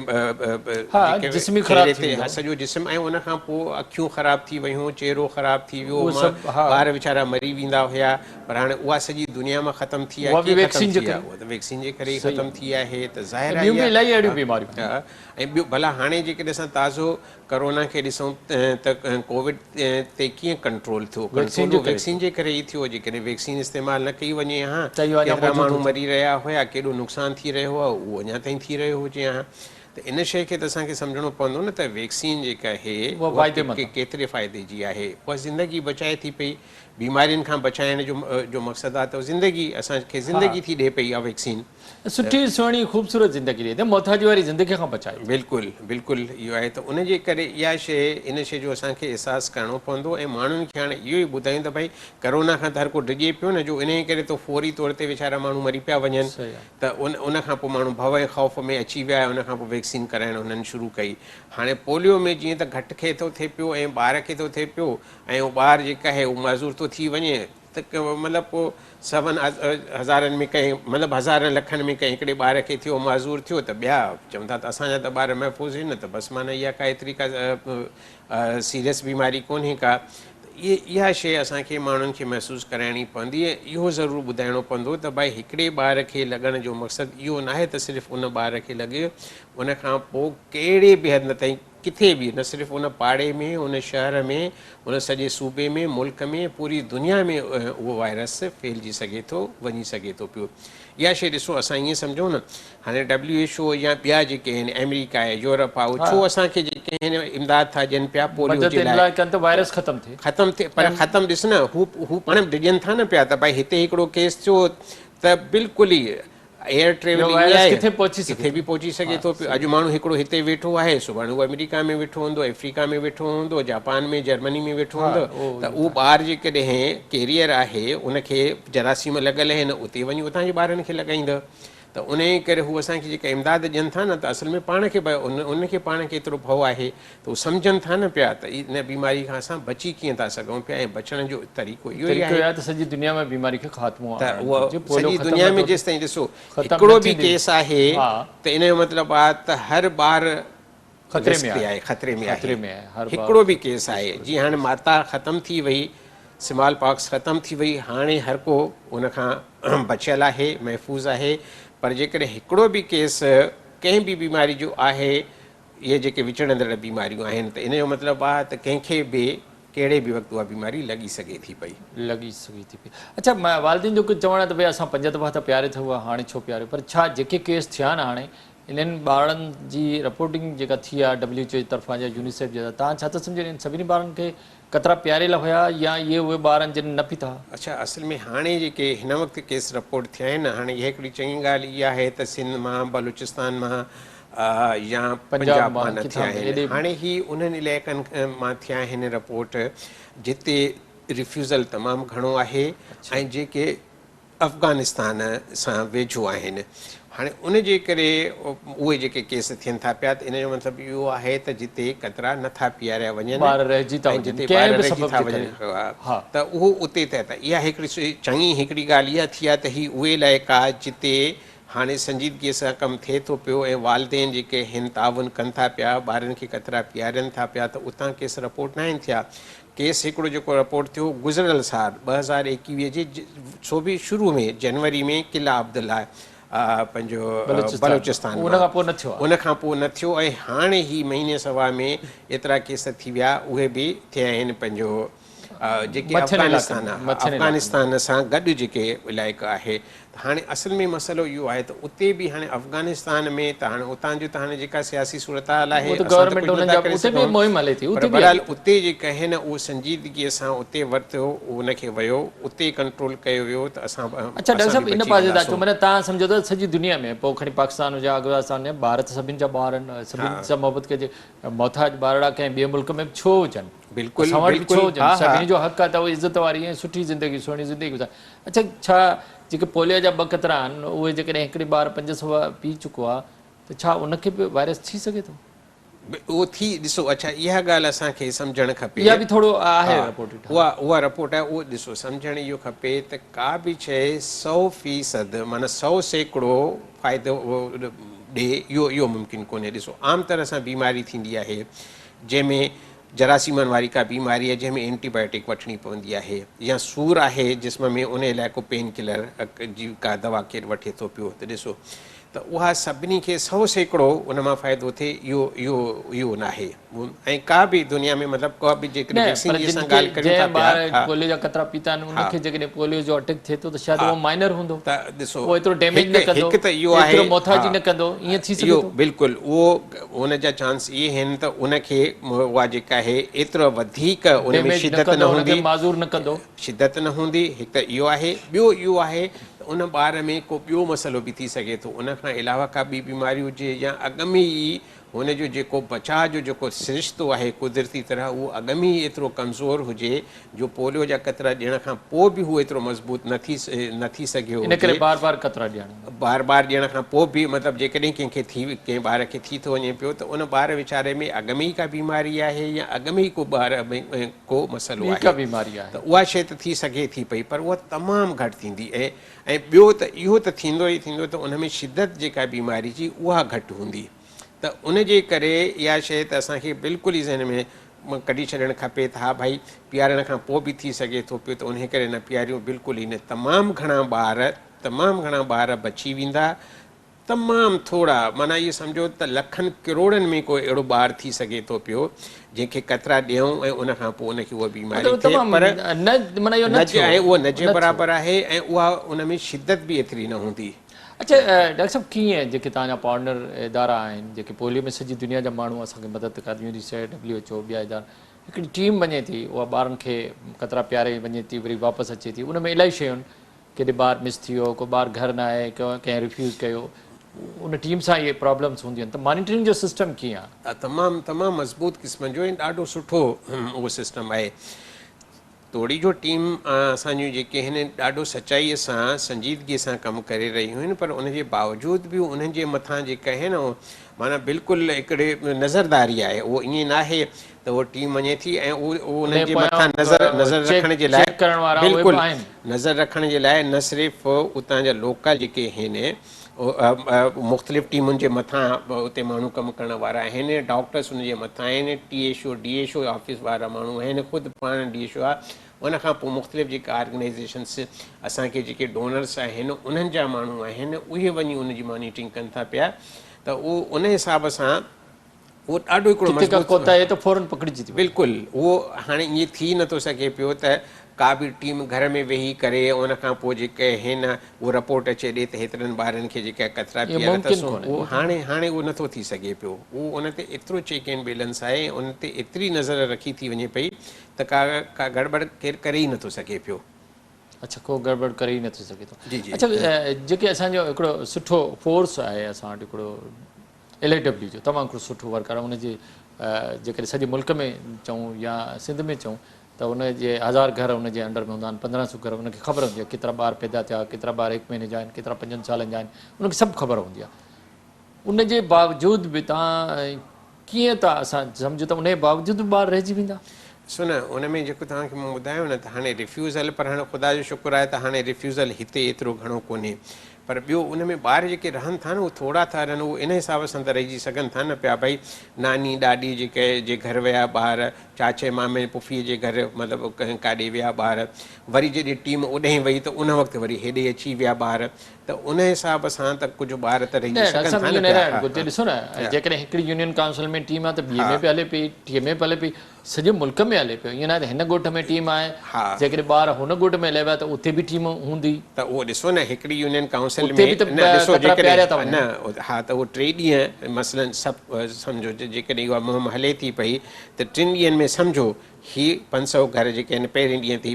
ها جسم ئي خراب ٿي ويندو سڄو جسم ۽ ان کان پوء اکيون خراب ٿي ويون چهرو خراب ٿي ويو ٻار ويچارا مري ويندا هيا پر هاڻي اها سڄي دنيا مان ختم ٿي آهي اها به ڪيئن ختم ويڪسين جي ٿي ڪري آهي اها ته ويڪسين جي ڪري ئي صحيح ختم ٿي آهي ته ظاهر ۽ آهي ٻيون به اها الاهي اهڙيون بيماريون آهن. ۽ ٻيو ڀلا هاڻي جيڪڏهن اسان تازو ڪرونا کي ڏسون ته ڪووڊ تي ڪيئن ڪنٽرول ٿيو ويڪسين ڪنٽرول جي ڪري ويڪسين جي ڪري ئي ٿيو جيڪڏهن ويڪسين استعمال نه ڪئي وڃي ها ته اهو اڃا ڪيترا موجود ماڻهو هجي. مري رهيا هيا ڪيڏو نقصان ٿي رهيو هو اهو اڃا تائين ٿي رهيو هجي ها ته ان شيء کي ته اسان کي سمجهڻو پوندو نه ته ويڪسين جيڪا آهي اها اها فائديمند آهي. ڪيتري فائدي جي آهي اها زندگي بچائي ٿي پئي بيمارين کان بچائڻ جو جو مقصد آ ته زندگي اسان کي زندگي ٿي ڏي پئي اها ويڪسين. سٺي سهڻي خوبصورت زندگي ڏي ته محتاجي واري زندگي کان بچائي ٿي. بلڪل بلڪل اهو آهي ته ان جي ڪري اها شيء ان شيء جو اسان کي احساس ڪرڻو پوندو ۽ ماڻهن کي هاڻي اهو ئي ٻڌايون ته ڀائي ڪرونا کان ته هر ڪو ڊڄي پيو نه جو انهي ڪري ته فوري طور تي ويچارا ماڻهو مري پيا وڃن ته ان ان کان پوء ماڻهو ڀؤ ۽ خوف ۾ اچي ويا ۽ ان کان پوء ويڪسين ڪرائڻ هنن شروع ڪئي هاڻي پوليو ۾ جيئن ته گهٽ کي ٿو ٿئي پيو ۽ ٻار کي ٿو ٿئي پيو ۽ اهو ٻار جيڪا آهي اهو معذور ٿو ٿي وڃي ته مطلب پوء سون هزارن ۾ ڪنهن مطلب هزارن لکن ۾ ڪنهن هڪڙي ٻار کي ٿيو معذور ٿيو ته ٻيا چون ٿا ته اسان جا ته ٻار محفوظ آهن ته بس معنيٰ اها ڪا ايتري ڪا سيريس بيماري ڪونهي ڪا. ته اها شيء اسان کي ماڻهن کي محسوس ڪرائڻي پوندي ۽ اهو ضرور ٻڌائڻو پوندو ته ڀائي هڪڙي ٻار کي لڳڻ جو مقصد اهو ناهي ته صرف ان ٻار کي لڳي ان کان پوء ڪهڙي به حد تائين ڪٿي به نه صرف ان پاڙي ۾ ان شهر ۾ ان سڄي صوبي ۾ ملڪ ۾ پوري دنيا ۾ اهو وائرس ڦهلجي سگهي ٿو وڃي سگهي ٿو پيو. اها شيء ڏسو اسان ائين سمجهون نه هاڻي ڊبليو ايڇ او يا ٻيا جيڪي آهن آمريڪا آهي يورپ آهي اهي ڇو اسان کي جيڪي آهن امداد ٿا ڏين پيا پوليو مدد جي ان لاء لاء ڪن ته وائرس ختم ٿئي. ختم ٿئي پر ختم ڏس نه هو هو پاڻ به ڊڄن ٿا نه پيا ته ڀائي هتي هڪڙو ڪيس ٿيو ته بلڪل ئي ايئر ٽريول اهو ائين وائرس آهي ڪٿي پهچي سگهي ڪٿي ٿو. به پهچي سگهي ٿو پيو اڄ ماڻهو هڪڙو هتي ويٺو آهي سڀاڻي هو آمريڪا ۾ ويٺو هوندو آفريڪا ۾ ويٺو هوندو جاپان ۾ جرمني ۾ ويٺو هوندو ته اهو ٻار جيڪڏهن ڪيريئر آهي ان کي جراثيم لڳل آهن اتي وڃي اتان جي ٻارن کي لڳائيندو ته انهيء ڪري هو اسان کي جيڪا امداد ڏين ٿا نه ته اصل ۾ پاڻ کي به انهن کي پاڻ کي ايترو ڀؤ آهي ته هو سمجهن ٿا نه پيا ته ان بيماري کان اسان بچي ڪيئن ٿا سگهون پيا ۽ بچڻ جو طريقو اهو ئي طريقو آهي اهو آهي ته سڄي دنيا ۾ بيماري کي خاتمو ته آڻڻ اهو گهرجي پوليو سڄي ختم دنيا ۾ نٿو جيستائين ڏسو ختم هڪڙو نه به ٿيندي ڪيس آهي ته ان جو مطلب آهي ته هر ٻار خطري رسڪ ۾ تي آهي آهي خطري ۾ خطري آهي ۾ آهي هر ٻار هڪڙو به ڪيس آهي جيئن هاڻي ماتا ختم ٿي وئي سمال پاڪس ختم ٿي وئي هاڻي هر ڪو ان کان بچيل آهي محفوظ آهي پر جيڪڏهن هڪڙو به ڪيس ڪنهن به بيماري جو آهي اهي جيڪي وچڙندڙ بيماريون آهن ته ان جو مطلب آهي ته ڪنهن کي به ڪهڙي به وقت اها بيماري لڳي سگهي ٿي پئي. لڳي سگهي ٿي پئي. اڇا والدين جو ڪجهه چوڻ آهي ته ڀئي اسان پنج دفعا ته پياري اٿئو هاڻي ڇو پياريو پر ڇا جيڪي ڪيس ٿيا آهن هاڻي انهن ٻارڙن جي رپورٽنگ جيڪا ٿي آهي ڊبليو ايڇ او جي طرفان يا يونيسيف جي طرفان توهان ڇا ٿا سمجهو انهن سڀني ٻارن کي قطرا پياريل هيا يا اهي اهي ٻار آهن جن نه پيتا؟ اڇا اصل ۾ هاڻي جيڪي هن وقت ڪيس رپورٽ ٿيا آهن نه هاڻي اها هڪڙي چڱي ڳالهه اها آهي ته سنڌ مان بلوچستان مان يا پنجاب پنجاب مان مان نه ٿيا ڪٿان به آهن ايڏي هاڻي هي انهن علائقن مان ٿيا آهن رپورٽ جتي ريفيوزل تمام گهڻو آهي ۽ جيڪي افغانستان سان ويجهو آهن هاڻي ان جي ڪري اهي جيڪي ڪيس ٿين ٿا پيا ته ان جو مطلب اهو آهي ته جتي قطرا نه ٿا پياريا وڃن ٻار رهجي ٿا ۽ وڃن جتي ڪنهن ٻار به رهجي سبب ٿا جي وڃن ڪري ته اهو اتي ٿئي ته اها هڪڙي چڱي هڪڙي ڳالهه اها ٿي آهي ته هي اهي علائقا جتي هاڻي سنجيدگيء سان ڪم ٿئي ٿو پيو ۽ والدين جيڪي هن تعاون ڪن ٿا پيا ٻارن کي قطرا پيارين ٿا پيا ته اتان ڪيس رپورٽ ناهن ٿيا ڪيس هڪڙو جيڪو رپورٽ ٿيو گذريل سال 2021 جي سو به شروع ۾ جنوري ۾ قلعه عبدالله پنهنجو بلوچستان ان کان پوء نه ٿيو ان کان پوء نه ٿيو ۽ هاڻي هي مهيني سوا ۾ ايترا ڪيس ٿي ويا اهي به ٿيا آهن پنهنجو جيڪي افغانستان افغانستان سان گڏ جيڪي علائقا آهي ته هاڻي اصل ۾ مسئلو اهو آهي ته اتي به هاڻي افغانستان ۾ ته هاڻي اتان جو ته هاڻي جيڪا سياسي صورتحال آهي اسان ته ڪجهه نٿا ڪري سگهون پر بهرحال اتي جيڪا آهي نه اهو سنجيدگي سان اتي ورتو ان کي ويو اتي ڪنٽرول ڪيو ويو ته اسان اڇا ڊاڪٽر صاحب ان پاسي ٿا اچو معنيٰ توهان سمجهو ٿا سڄي دنيا ۾ پوء کڻي پاڪستان هجي افغانستان هجي ٻار ته سڀني جا ٻار آهن سڀني سان محبت ڪجي محتاج ٻارڙا ڪنهن ٻئي ملڪ ۾ به ڇو هجن بلڪل اسان وٽ به ڇو بلڪل هجن ها ها. سڀني جو حق آهي ته اهي عزت واري ۽ سٺي زندگي سهڻي زندگي گذارين اڇا ڇا جيڪي پوليو جا ٻه قطرا آهن اهي جيڪڏهن هڪڙي ٻار پنج سوا پي چڪو آهي ته ڇا ان کي به وائرس ٿي سگهي ٿو؟ اهو ٿي ڏسو اڇا اها ڳالهه اسان کي سمجهڻ کپي اها به ٿورو آهي رپورٽيڊ اها اها رپورٽ آهي اهو ڏسو سمجهڻ اهو کپي ته ڪا به شيء 100% معنيٰ 100% فائدو ڏي اهو اهو ممڪن ڪونهي ڏسو عام طرح سان بيماري ٿيندي آهي جنهن ۾ جراثيمن واري ڪا بيماري آهي جنهن ۾ اينٽي بايوٽڪ وٺڻي پوندي آهي يا سور آهي جسم ۾ ان لاء ڪو پين ڪلر جي ڪا دوا ڪير وٺي ٿو پيو ته ڏسو ته اها سڀني کي 100% ان مان فائدو ٿئي اهو اهو اهو ناهي ۽ ڪا به دنيا ۾ مطلب ڪا به جيڪڏهن نه ويڪسين پر جي جن اسان کي ڳالهه ڪريون ٿا جنهن پيا ٻار ها پوليو جا قطرا پيتا آهن ان ها کي جيڪڏهن پوليو جو اٽيڪ ٿئي ٿو ته شايد ها اهو مائنر هوندو ته ڏسو اهو ايترو ڊيميج نه هڪ ڪندو هڪ ته اهو آهي ايترو محتاجي ها نه ڪندو ائين ٿي سگهي اهو ٿو بلڪل اهو ان جا چانس اهي آهن ته ان کي اها جيڪا آهي ايترو وڌيڪ ان ۾ ڊيميج نه شدت نه ڪندو ان کي هوندي معذور نه ڪندو. شدت نه هوندي هڪ ته اهو آهي ٻيو اهو آهي ته ان ٻار ۾ ڪو ٻيو مسئلو به ٿي سگهي ٿو ان کان علاوه ڪا ٻي بيماري هجي يا اڳ ۾ ئي هن جو جيڪو بچاء جو جيڪو سرشتو آهي قدرتي طرح اهو اڳ ۾ ئي ايترو ڪمزور هجي جو پوليو جا قطرا ڏيڻ کان پوء به هو ايترو مضبوط نه ٿي نه ٿي سگهيو ان ڪري هجي. بار بار قطرا ڏيڻ. بار بار ڏيڻ کان پوء به مطلب جيڪڏهن ڪنهن کي ٿي ڪنهن ٻار کي ٿي ٿو وڃي پيو ته ان ٻار ويچاري ۾ اڳ ۾ ئي ڪا بيماري آهي يا اڳ ۾ ئي ڪو ٻار ۾ ڪو مسئلو ٻي ڪا آهي بيماري آهي. ته اها شيء ته ٿي سگهي ٿي پئي پر اها تمام گهٽ ٿيندي ۽ ۽ ٻيو ته اهو ته ٿيندو ئي ٿيندو ته ان ۾ شدت جيڪا بيماري جي اها گهٽ هوندي ته ان جي ڪري اها شيء ته اسان کي بلڪل ئي ذهن ۾ ڪڍي ڇڏڻ کپي ته ها ڀائي پيارڻ کان پوء به ٿي سگهي ٿو پيو ته انهي ڪري نه پياريون بلڪل ئي نه تمام گهڻا ٻار تمام گهڻا ٻار بچي ويندا تمام ٿورا معنيٰ اهو سمجهو ته لکن ڪروڙن ۾ ڪو اهڙو ٻار ٿي سگهي ٿو پيو جنهن کي قطرا ڏيون ۽ ان کان پوء ان کي اها بيماري مطلب ٿئي تمام پر نه معنيٰ اهو نه نج ٿيو آهي اهو نج نه ٿيو. برابر آهي ۽ اها ان ۾ شدت به ايتري نه هوندي. اڇا ڊاڪٽر صاحب ڪيئن جيڪي توهان جا پارٽنر ادارا آهن جيڪي پوليو ۾ سڄي دنيا جا ماڻهو اسان کي مدد ڪن يونيسيف ڊبليو ايڇ او ٻيا ادارا هڪڙي ٽيم وڃي ٿي اها ٻارن کي قطرا پياري وڃي ٿي وري واپس اچي ٿي ان ۾ الاهي شيون ڪيڏي ٻار مس ٿي ويو ڪو ٻار گهر نه آهي ڪنهن ريفيوز ڪيو ان ٽيم سان اهي پرابلمس هونديون آهن ته مانيٽرنگ جو سسٽم ڪيئن آهي؟ تمام تمام مضبوط قسم جو ۽ ڏاڍو سٺو اهو سسٽم آهي توڙي جو ٽيم اسان جون جيڪي آهن ڏاڍو سچائي سان سنجيدگي سان ڪم ڪري رهيون آهن پر ان جي باوجود به انهن جي مٿان جيڪا آهي نه معنيٰ بلڪل هڪڙي نظرداري آهي اهو ائين ناهي ته اهو ٽيم وڃي ٿي ۽ اهو انهن جي مٿان نظر نظر رکڻ جي لاء بلڪل نظر رکڻ جي لاء نه صرف اتان جا لوڪل جيڪي آهن مختلف ٽيمن جي مٿان اتي ماڻهو ڪم ڪرڻ وارا آهن، ڊاڪٽرس ان جي مٿان آهن، T H O, D H O office وارا ماڻهو آهن، خود پاڻ ڊي ايڇ او آهي، ان کان پوء مختلف جيڪا آرگنائيزيشنس اسان کي جيڪي ڊونرس آهن انهن جا ماڻهو آهن اهي وڃي ان جي مانيٽرنگ ڪن ٿا پيا ته اهو ان حساب سان اهو ڏاڍو هڪڙو جتي ڪا مضبوط ڪوتاهي ته فورن پڪڙجي ٿي وڃي. بلڪل اهو هاڻي ائين ٿي نٿو سگهي پيو ته ڪا به ٽيم گهر ۾ ويهي ڪري ۽ ان کان پوء جيڪي هن اهو رپورٽ اچي ڏي ته هيترن ٻارن کي جيڪا قطرا اهو پياريا ممڪن اٿس ڪونهي. اهو هاڻي هاڻي اهو نٿو ٿي سگهي پيو اهو ان تي ايترو چيڪ اينڊ بيلنس آهي ۽ ان تي ايتري نظر رکي ٿي وڃي پئي ته ڪا ڪا گڙٻڙ ڪير ڪري ئي نٿو سگهي پيو. اڇا ڪو گڙٻڙ ڪري ئي نٿو سگهي ٿو. جي جي. اڇا جيڪي اسان جو هڪڙو سٺو فورس آهي اسان وٽ هڪڙو ايل اي ڊبليو جو تمام هڪڙو سٺو ورڪر آهي ان جي جيڪڏهن سڄي ملڪ ۾ چئون يا سنڌ ۾ چئون ته ان جي هزار گهر ان جي انڊر ۾ هوندا آهن 1500 گهر ان کي خبر هوندي آهي ڪيترا ٻار پيدا ٿيا ڪيترا ٻار هڪ مهيني جا آهن ڪيترا پنجن سالن جا آهن ان کي سڀ خبر هوندي آهي ان جي باوجود به تان ڪيئن ٿا اسان سمجهون ته ان جي باوجود به ٻار رهجي ويندا. ڏسو نه ان ۾ جيڪو توهان کي مون ٻڌايو نه ته هاڻي ريفيوزل پر هاڻي خدا جو شڪر آهي ته هاڻي ريفيوزل هتي ايترو گهڻو ڪونهي پر ٻيو ان ۾ ٻار جيڪي رهن ٿا نه اهي ٿورا ٿا رهن اهي ان حساب سان ته رهجي سگهن ٿا نه پيا ڀئي ناني ڏاڏي جي جي گهر ويا ٻار چاچي مامي پڦي جي گهر مطلب ڪنهن ڪاڏي ويا ٻار وري جڏهن ٽيم اوڏهين وئي ته ان وقت وري هيڏي اچي ويا ٻار ته ان حساب سان ته ڪجهه ٻار ته رهجي نه ڊاڪٽر سگهن صاحب ٿا ائين نه نه پيا رهڻ ها گهرجي ها ڏسو نه جيڪڏهن هڪڙي يونين ڪائونسل ۾ ٽيم آهي ته ٻي ۾ به هلي پئي ٽي ۾ به هلي پئي سڄي ملڪ ۾ هلي پيو ائين ناهي ته هن ڳوٺ ۾ ٽيم آهي جيڪڏهن ٻار هن ڳوٺ ۾ هليا ويا ته اتي به ٽيم هوندي. ته اهو ڏسو نه هڪڙي يونين ڪائونسل اتي ۾ به ته نه ڏسو قطرا پياريا ٿا جيڪڏهن وڃن. نه ها ته اهو ٽي ڏينهن مثلا سڀ سمجهو جيڪڏهن اها مهم هلي ٿي پئي ته ٽن ڏينهن ۾ سمجهو هي 500 گهر جيڪي آهن پهرين ڏينهن تي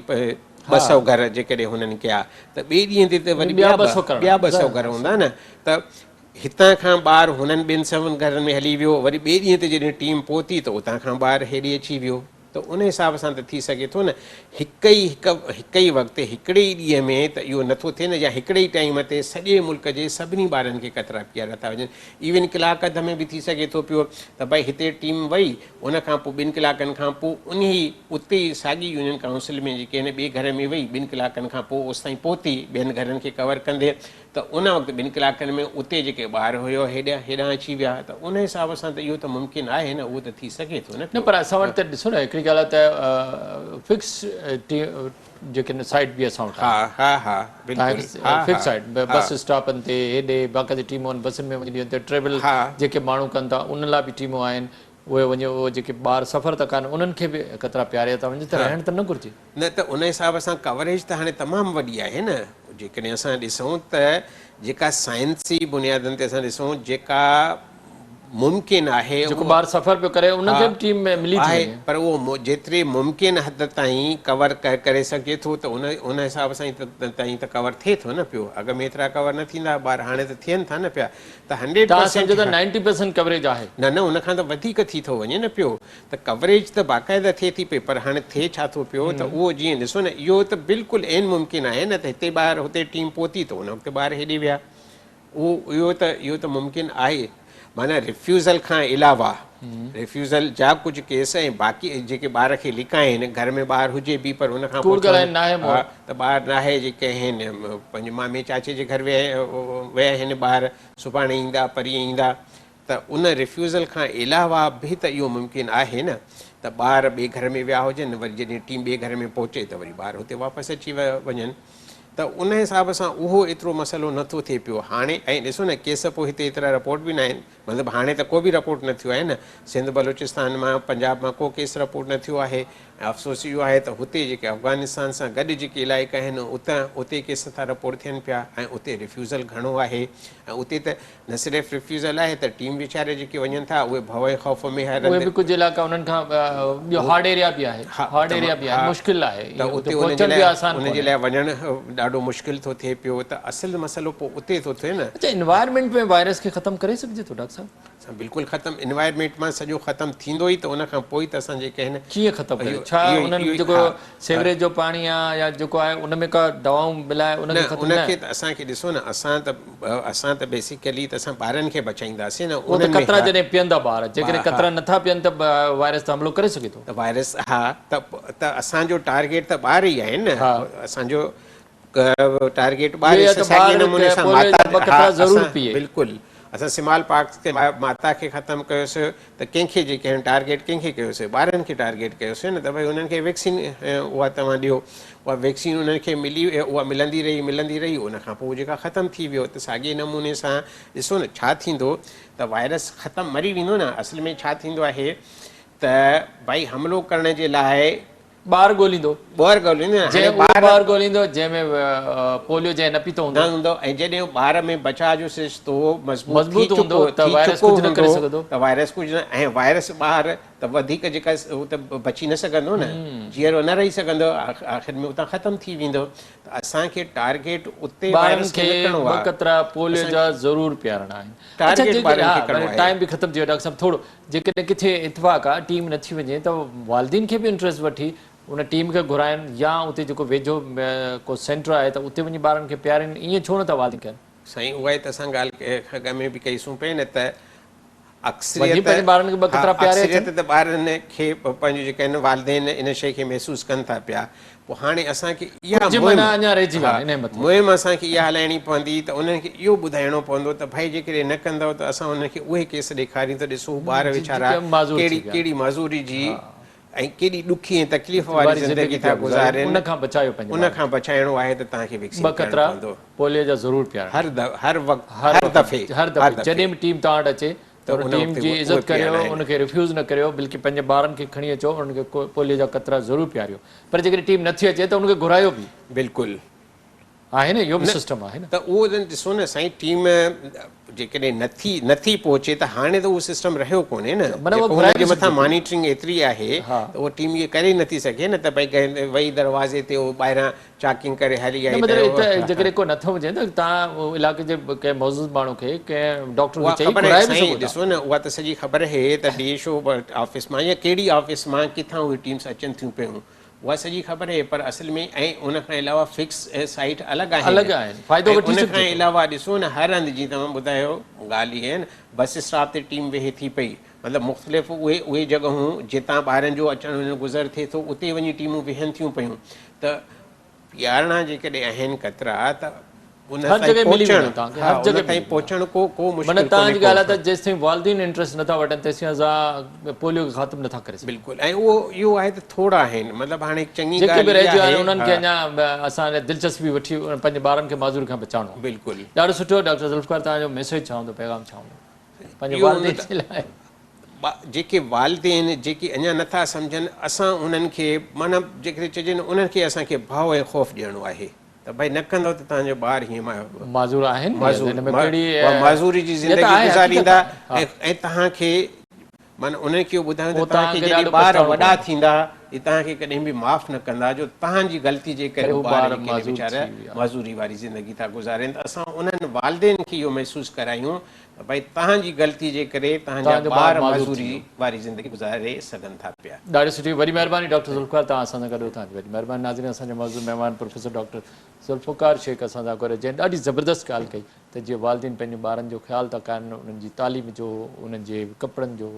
200 گهر جيڪڏهن هنن ڪيا ته ٻئي ڏينهن تي ته وري ٻيا 200 گهر هوندا نه ته هتان کان ٻار هنن ٻن سون گهرن ۾ هلي ويو، وري ٻئي ڏينهن تي جڏهن ٽيم پهتي ته اتان کان ٻار هيڏي اچي ويو ته ان حساب سان ته ٿي سگهي ٿو نه هڪ ئي هڪ هڪ ئي وقت هڪڙي ئي ڏينهن ۾ ته اهو نٿو ٿئي نه يا هڪڙي ئي ٽائيم تي سڄي ملڪ جي سڀني ٻارن کي قطرا پياريا ٿا وڃن ايون ڪلاڪ اڌ ۾ به ٿي سگهي ٿو پيو ته ڀئي هتي ٽيم وئي ان کان پوء ٻن ڪلاڪن کان پوء انهي اتي ئي ساڳي يونين ڪائونسل ۾ جيڪي هن ٻئي گهر ۾ وئي ٻن ڪلاڪن کان پوء اوستائين پهتي ٻين گهرن کي ڪور ڪندي ته ان وقت ٻن ڪلاڪن ۾ اتي جيڪي ٻار هيو هيڏانهن هيڏانهن اچي ويا ته ان حساب سان ته اهو ته ممڪن آهي نه اهو ته ٿي سگهي ٿو نه نه پر اسان وٽ ته ڏسو نه هڪڙي ڳالهه آهي ته فڪس جيڪي سائيٽ به اسان وٽ آهن ها ها ها بلڪل ها فڪس سائيٽ بس اسٽاپن تي هيڏي باقاعدي ٽيمون آهن بسن ۾ وڃي ڏين ٽريول جيڪي ماڻهو ڪن ٿا انهن لاء به ٽيمون آهن اهي وڃي اهي جيڪي ٻار سفر ٿا ڪن انهن کي به قطرا پياريا ٿا وڃن ته رهڻ ته نه گهرجي. نه ته ان حساب سان ڪوريج ته هاڻي تمام وڏي آهي نه جيڪڏهن اسان ڏسون ته جيڪا سائنسي بنيادن تي اسان ڏسون جيڪا ممڪن آهي جيڪو ٻار سفر پيو ڪري ان کي به ٽيم ۾ ملي ٿي آهي وڃي. پر اهو جيتري ممڪن حد تائين ڪور ڪري سگهجي ٿو ته ان ان حساب سان تائين ته ڪور ٿئي ٿو نه پيو اڳ ۾ ايترا ڪور نه ٿيندا ٻار هاڻي ته ٿين ٿا نه پيا ته هنڊريڊ توهان پرسينٽ سمجهو ته نائنٽي پرسينٽ ڪوريج آهي. نه نه ان کان ته وڌيڪ ٿي ٿو وڃي نه پيو ته ڪوريج ته باقاعده ٿئي ٿي پئي پر هاڻي ٿئي ڇا ٿو پيو ته اهو جيئن ڏسو نه اهو ته بلڪل عين ممڪن آهي نه ته هتي ٻار هتي ٽيم پهتي ته ان وقت ٻار هيڏي ويا اهو اهو ته اهو ته ممڪن آهي معنيٰ ريفيوزل کان علاوه ريفيوزل جا ڪجهه ڪيس ۽ باقي جيڪي ٻار کي لڪائين گهر ۾ ٻار هجي به پر ان کان ڪوڙ ڳالهائين ناهي مور ته ٻار ناهي جيڪي آهن پنهنجي مامي چاچي جي گهر ويا آهن ٻار سڀاڻي ايندا پرينء ايندا ته ان ريفيوزل کان علاوه به ته اهو ممڪن آهي نه ته ٻار ٻئي گهر ۾ ويا هجن وري جڏهن ٽيم ٻئي گهر ۾ پهچي ته وري ٻار هتي واپس اچي وڃن ته ان حساب سان اهو ايترو مسئلو نه ٿو ٿئي پيو هاڻي ۽ ڏسو نه ڪيس پوء هتي ايترا رپورٽ به نه آهن مطلب هاڻي ته ڪو به رپورٽ نه ٿيو آهي نه سنڌ بلوچستان مان پنجاب مان ڪو ڪيس رپورٽ نه ٿيو آهي ۽ افسوس اهو آهي ته هتي جيڪي افغانستان سان گڏ جيڪي علائقا آهن اتان اتي ڪيس ٿا رپورٽ ٿين پيا ۽ اتي ريفيوزل گهڻو آهي ۽ اتي ته نه صرف ريفيوزل آهي ته ٽيم ويچاري جيڪي وڃن ٿا اهي ڀؤ ۽ خوف ۾ هر اهي به ڪجهه علائقا انهن کان ٻيو هارڊ ايريا به آهي هارڊ ايريا به آهي مشڪل آهي ته اتي انهن جي لاء انهن جي لاء وڃڻ ڏاڍو مشڪل ٿو ٿئي پيو ته اصل مسئلو پوء اتي ٿو ٿئي نه. اڇا انوائرمينٽ ۾ وائرس کي ختم ڪري سگهجي ٿو ڊاڪٽر صاحب؟ سان بلڪل ختم انوائرمينٽ مان سڄو ختم ٿيندو ئي ته ان کان پوء ئي ته اسان جيڪي آهن ڪيئن ختم ڪري ڇا انهن جيڪو سيوريج جو پاڻي آ يا جيڪو آهي ان ۾ ڪا دوائون ملائي ان کي ختم نه ان کي ته اسان کي ڏسو نه اسان ته اسان ته بيسيڪلي ته اسان ٻارن کي بچائينداسين نه انهن ۾ قطرا جڏهن پيئندا ٻار جيڪڏهن قطرا نٿا پيئن ته وائرس ته حملو ڪري سگهي ٿو ته وائرس ها ته ته اسان جو ٽارگيٽ ته ٻار ئي آهن نه اسان جو ٽارگيٽ ٻار ساڳي نموني سان ماتا ضرور پيئي بلڪل اسان سمال پاڪس کي ماتا کي ختم ڪيوس ته ڪنهن کي جيڪي آهن ٽارگيٽ ڪنهن کي ڪيوس ٻارن کي ٽارگيٽ ڪيوس نه ته ڀئي انهن کي ويڪسين اها توهان ڏيو اها ويڪسين انهن کي ملي اها ملندي رهي ملندي رهي ان کان پوء جيڪا ختم ٿي ويو ته ساڳي نموني سان ڏسو نه ڇا ٿيندو ته وائرس ختم مري ويندو نه اصل ۾ ڇا ٿيندو آهي ته ڀئي حملو ڪرڻ جي لاء ٻار ڳوليندو. ٻار ڳوليندو نه هاڻي ٻار ٻار ڳوليندو جنهن ۾ پوليو جنهن نه پيتو هوندو. نه هوندو ۽ جڏهن ٻار ۾ بچاء جو سرشتو مضبوط مضبوط هوندو ته وائرس ڪجهه نه ڪري سگهندو. ته وائرس ڪجهه نه ۽ وائرس ٻار ته وڌيڪ جيڪا هو ته بچي نه سگهندو نه جيئرو نه رهي سگهندو آخر ۾ اتان ختم ٿي ويندو ته اسان کي ٽارگيٽ اتي ٻارن وائرس کي کي نه ڪرڻو ٻه آهي. قطرا پوليو جا ضرور پيارڻا آهن. اڇا ٽارگيٽ ٻارن کي ها ڪرڻو آهي. ٽائيم به ختم ٿي ويو ڊاڪٽر صاحب ٿورو جيڪڏهن ڪٿي اتفاق آ ٽيم نٿي وڃي ته والدين کي به انٽريسٽ وٺي ان ٽيم کي گهرائن يا اتي جيڪو ويجهو ڪو سينٽر آهي ته اتي وڃي ٻارن کي پيارين ائين ڇو نٿا والدين ڪن. سائين اها ئي ته اسان ڳالهه اڳ ۾ به ڪئي سون پئي نه ته وڃي اڪثريت پنهنجي ٻارن کي ٻه ها قطرا پياري اچن. اڪثريت ته ٻارن کي پنهنجو جيڪي آهن والدين ان شيء کي محسوس ڪن ٿا پيا پوء هاڻي اسان کي اها ڪجهه مهم معنيٰ اڃا رهجي ويا ها آهن انهي مٿي. مهم اسان کي اها هلائڻي پوندي ته انهن کي اهو ٻڌائڻو پوندو ته ڀائي جيڪڏهن نه ڪندؤ ته اسان انهن کي اهي ڪيس ڏيکاريون ته ڏسو هو ٻار ويچارا جيڪي معذور ٿي ڪهڙي ويا. ڪهڙي معذوري جي ۽ ڪيڏي ڏکي ۽ تڪليف واري واري زندگي زندگي ٿا پيا گذارين گذارين ان کان بچايو پنهنجي ان ٻارن کان کي. بچائڻو آهي ته توهان کي ويڪسين ٻه پيارڻو قطرا پوندو. پوليو جا ضرور پيارڻا. هر هر وقت هر هر وقت دفعي هر هر دفعي دفعي. جڏهن به ٽيم توهان وٽ اچي ته ته ان ان ٽيم وقت جي اهي عزت ڪريو پيارڻا آهن. ان کي ريفيوز نه ڪريو بلڪه پنهنجي ٻارن کي کڻي اچو انهن کي پوليو جا قطرا ضرور پياريو پر جيڪڏهن ٽيم نٿي اچي ته ان کي گهرايو به. بلڪل. آهي نه اهو به نه سسٽم آهي نه. ته اهو ته ڏسو نه سائين ٽيم جيڪڏهن نٿي نٿي پهچي ته هاڻي ته اهو سسٽم رهيو ڪونهي نه معنيٰ اهو جيڪو گهرائي هن جي به مٿان سگهجي ٿي. مانيٽرنگ ايتري آهي ها. ته اها ٽيم اهي ڪري نٿي سگهي نه ته ڀئي وئي دروازي تي اهو ٻاهران چاڪنگ ڪري هلي نه آئي مطلب ته اتي جيڪڏهن ڪو نٿو هجي ته توهان علائقي جي ڪنهن معزز ماڻهو کي ڪنهن ڊاڪٽر کي اها چئي خبر گهرائي به سائين سگهو ٿا. ڏسو نه اها ته سڄي خبر اهي ته ڊي ايڇ او آفيس مان يا ڪهڙي آفيس مان ڪٿان اهي ٽيمس اچن ٿيون پيون اها سڄي خبر اهي پر اصل ۾ ۽ ان کان علاوه فڪس سائيٽ الڳ آهن الڳ آهن فائدو ۽ وٺي ان سگهجي کان ٿو. علاوه ڏسو نه هر هنڌ جيئن توهان ٻڌايو ڳالهه اها آهي نه بس اسٽاپ تي ٽيم ويهي ٿي پئي مطلب مختلف اهي اهي جڳهون جتان ٻارن جو اچڻ وڃڻ گذر ٿئي ٿو اتي وڃي ٽيمون ويهن ٿيون پيون ته پيارڻا جيڪڏهن آهن قطرا ته ان هر تائين جڳهه ملي پهچڻ ويندا توهان کي ها هر ان جڳهه تائين ملي ويندا پهچڻ ڪو ڪو معنيٰ مشڪل توهان ڪونهي جي ڪو ڳالهه آهي ته جيستائين والدين انٽريسٽ نٿا وٺن تيسين اسان پوليو کي ختم نٿا ڪري سگهون. بلڪل ۽ اهو اهو آهي ته ٿورا آهن مطلب هاڻي هڪ چڱي جيڪي به ڳالهه رهجي اها ويا آهن آهي انهن کي ها اڃا اسان دلچسپي وٺي پنهنجي ٻارن کي معذوري کان بچائڻو آهي. بلڪل. ڏاڍو سٺو ڊاڪٽر ذوالفقار توهان جو ميسيج ڇا هوندو پيغام ڇا هوندو پنهنجي اهو هوندو والدين ته جي لاء. جيڪي والدين جيڪي اڃا نٿا سمجهن اسان انهن کي معنيٰ جيڪڏهن چئجي نه انهن کي اسان کي ڀؤ ۽ خوف ڏيڻو آهي. ته ڀئي نه ڪندؤ ته توهان جو ٻار هيئن معذور آهن معذوري جي زندگي گذاريندا ۽ توهان کي معنيٰ انهن کي اهو ٻڌايون ته توهان کي جڏهن ٻار وڏا ٿيندا اهي توهان کي ڪڏهن به معاف نه ڪندا جو توهان جي غلطي جي ڪري هو ٻار جيڪي ويچارا معذوري واري زندگي ٿا گذارين ته اسان انهن والدين کي اهو محسوس ڪرايون ته ڀائي توهان جي غلطي جي ڪري توهان جا ٻار معذوري واري زندگي گذاري سگهن ٿا پيا. ڏاڍي سٺي وڏي مهرباني ڊاڪٽر ذوالفقار توهان اسان سان گڏ هو توهان جي وڏي مهرباني ناظرين اسان جا معزز مهمان پروفيسر ڊاڪٽر ذوالفقار شيخ اسان سان گڏ جنهن ڏاڍي زبردست ڳالهه ڪئي ته جيئن والدين پنهنجي ٻارن جو خيال ٿا ڪن انهن جي تعليم جو انهن جي ڪپڙن جو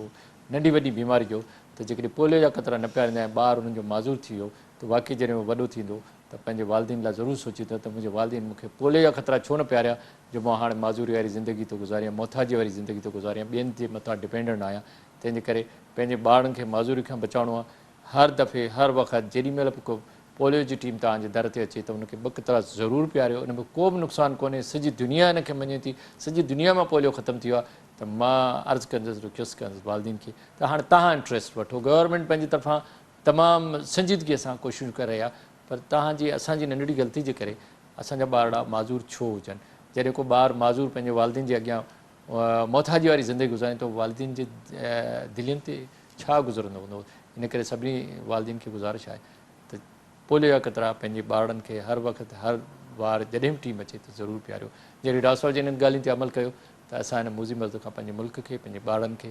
ننڍي وڏي بيماري جو ته جيڪڏهن پوليو جا قطرا نه پياريندا ۽ ٻار انهن جو معذور ٿي ويو ته واقعي جڏهن هو وڏو ٿيندو ته پنهنجي والدين لاء ضرور سوچيندو ته منهنجي والدين مون کي پوليو جا خطرا ڇو نه پياريا جو مان هاڻي معذوري واري زندگي ٿو گذاريان، محتاجي واري زندگي ٿو گذاريان، ٻين جي مٿان ڊپينڊنٽ آهيان، تنهن جي ڪري پنهنجي ٻارڙن کي معذوري کان بچائڻو آهي، هر دفعي هر وقت جيڏي مهل به ڪو پوليو جي ٽيم توهان جي در تي اچي ته ان کي ٻه قطرا ضرور پياريو، ان ۾ ڪو به نقصان ڪونهي، سڄي دنيا ان کي مڃي ٿي، سڄي دنيا مان پوليو ختم ٿي ويو آهي ته مان عرض ڪندس رڪويسٽ ڪندس والدين کي ته هاڻي توهان انٽريسٽ وٺو، گورنمينٽ پنهنجي طرفان تمام سنجيدگي سان ڪوششون ڪري رهي آهي پر توهان جي اسان جي ننڍڙي غلطي جي ڪري اسان جا ٻارڙا معذور ڇو هجن؟ جڏهن ڪو ٻار معذور پنهنجي والدين جي اڳيان محتاجي واري زندگي گذارين ته والدين جي دلين تي ڇا گذرندو هوندو؟ ان ڪري سڀني والدين کي گذارش آهي ته پوليو جا قطرا پنهنجي ٻارڙن کي هر وقت هر وار جڏهن به ٽيم اچي ته ضرور پياريو. جڏهن ڊاڪٽر صاحب جي انهن ڳالهين تي عمل ڪيو ته اسان هن موذي مرض کان پنهنجي ملڪ کي پنهنجي ٻارڙن کي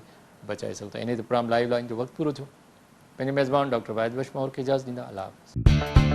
بچائي سگهون ٿا. انهي تي پروگرام لائيو لائين جو وقت پورو ٿيو. پنهنجي ميزبان ڊاڪٽر واحد بخش مهور کي اجازت ڏيندا. الله حافظ.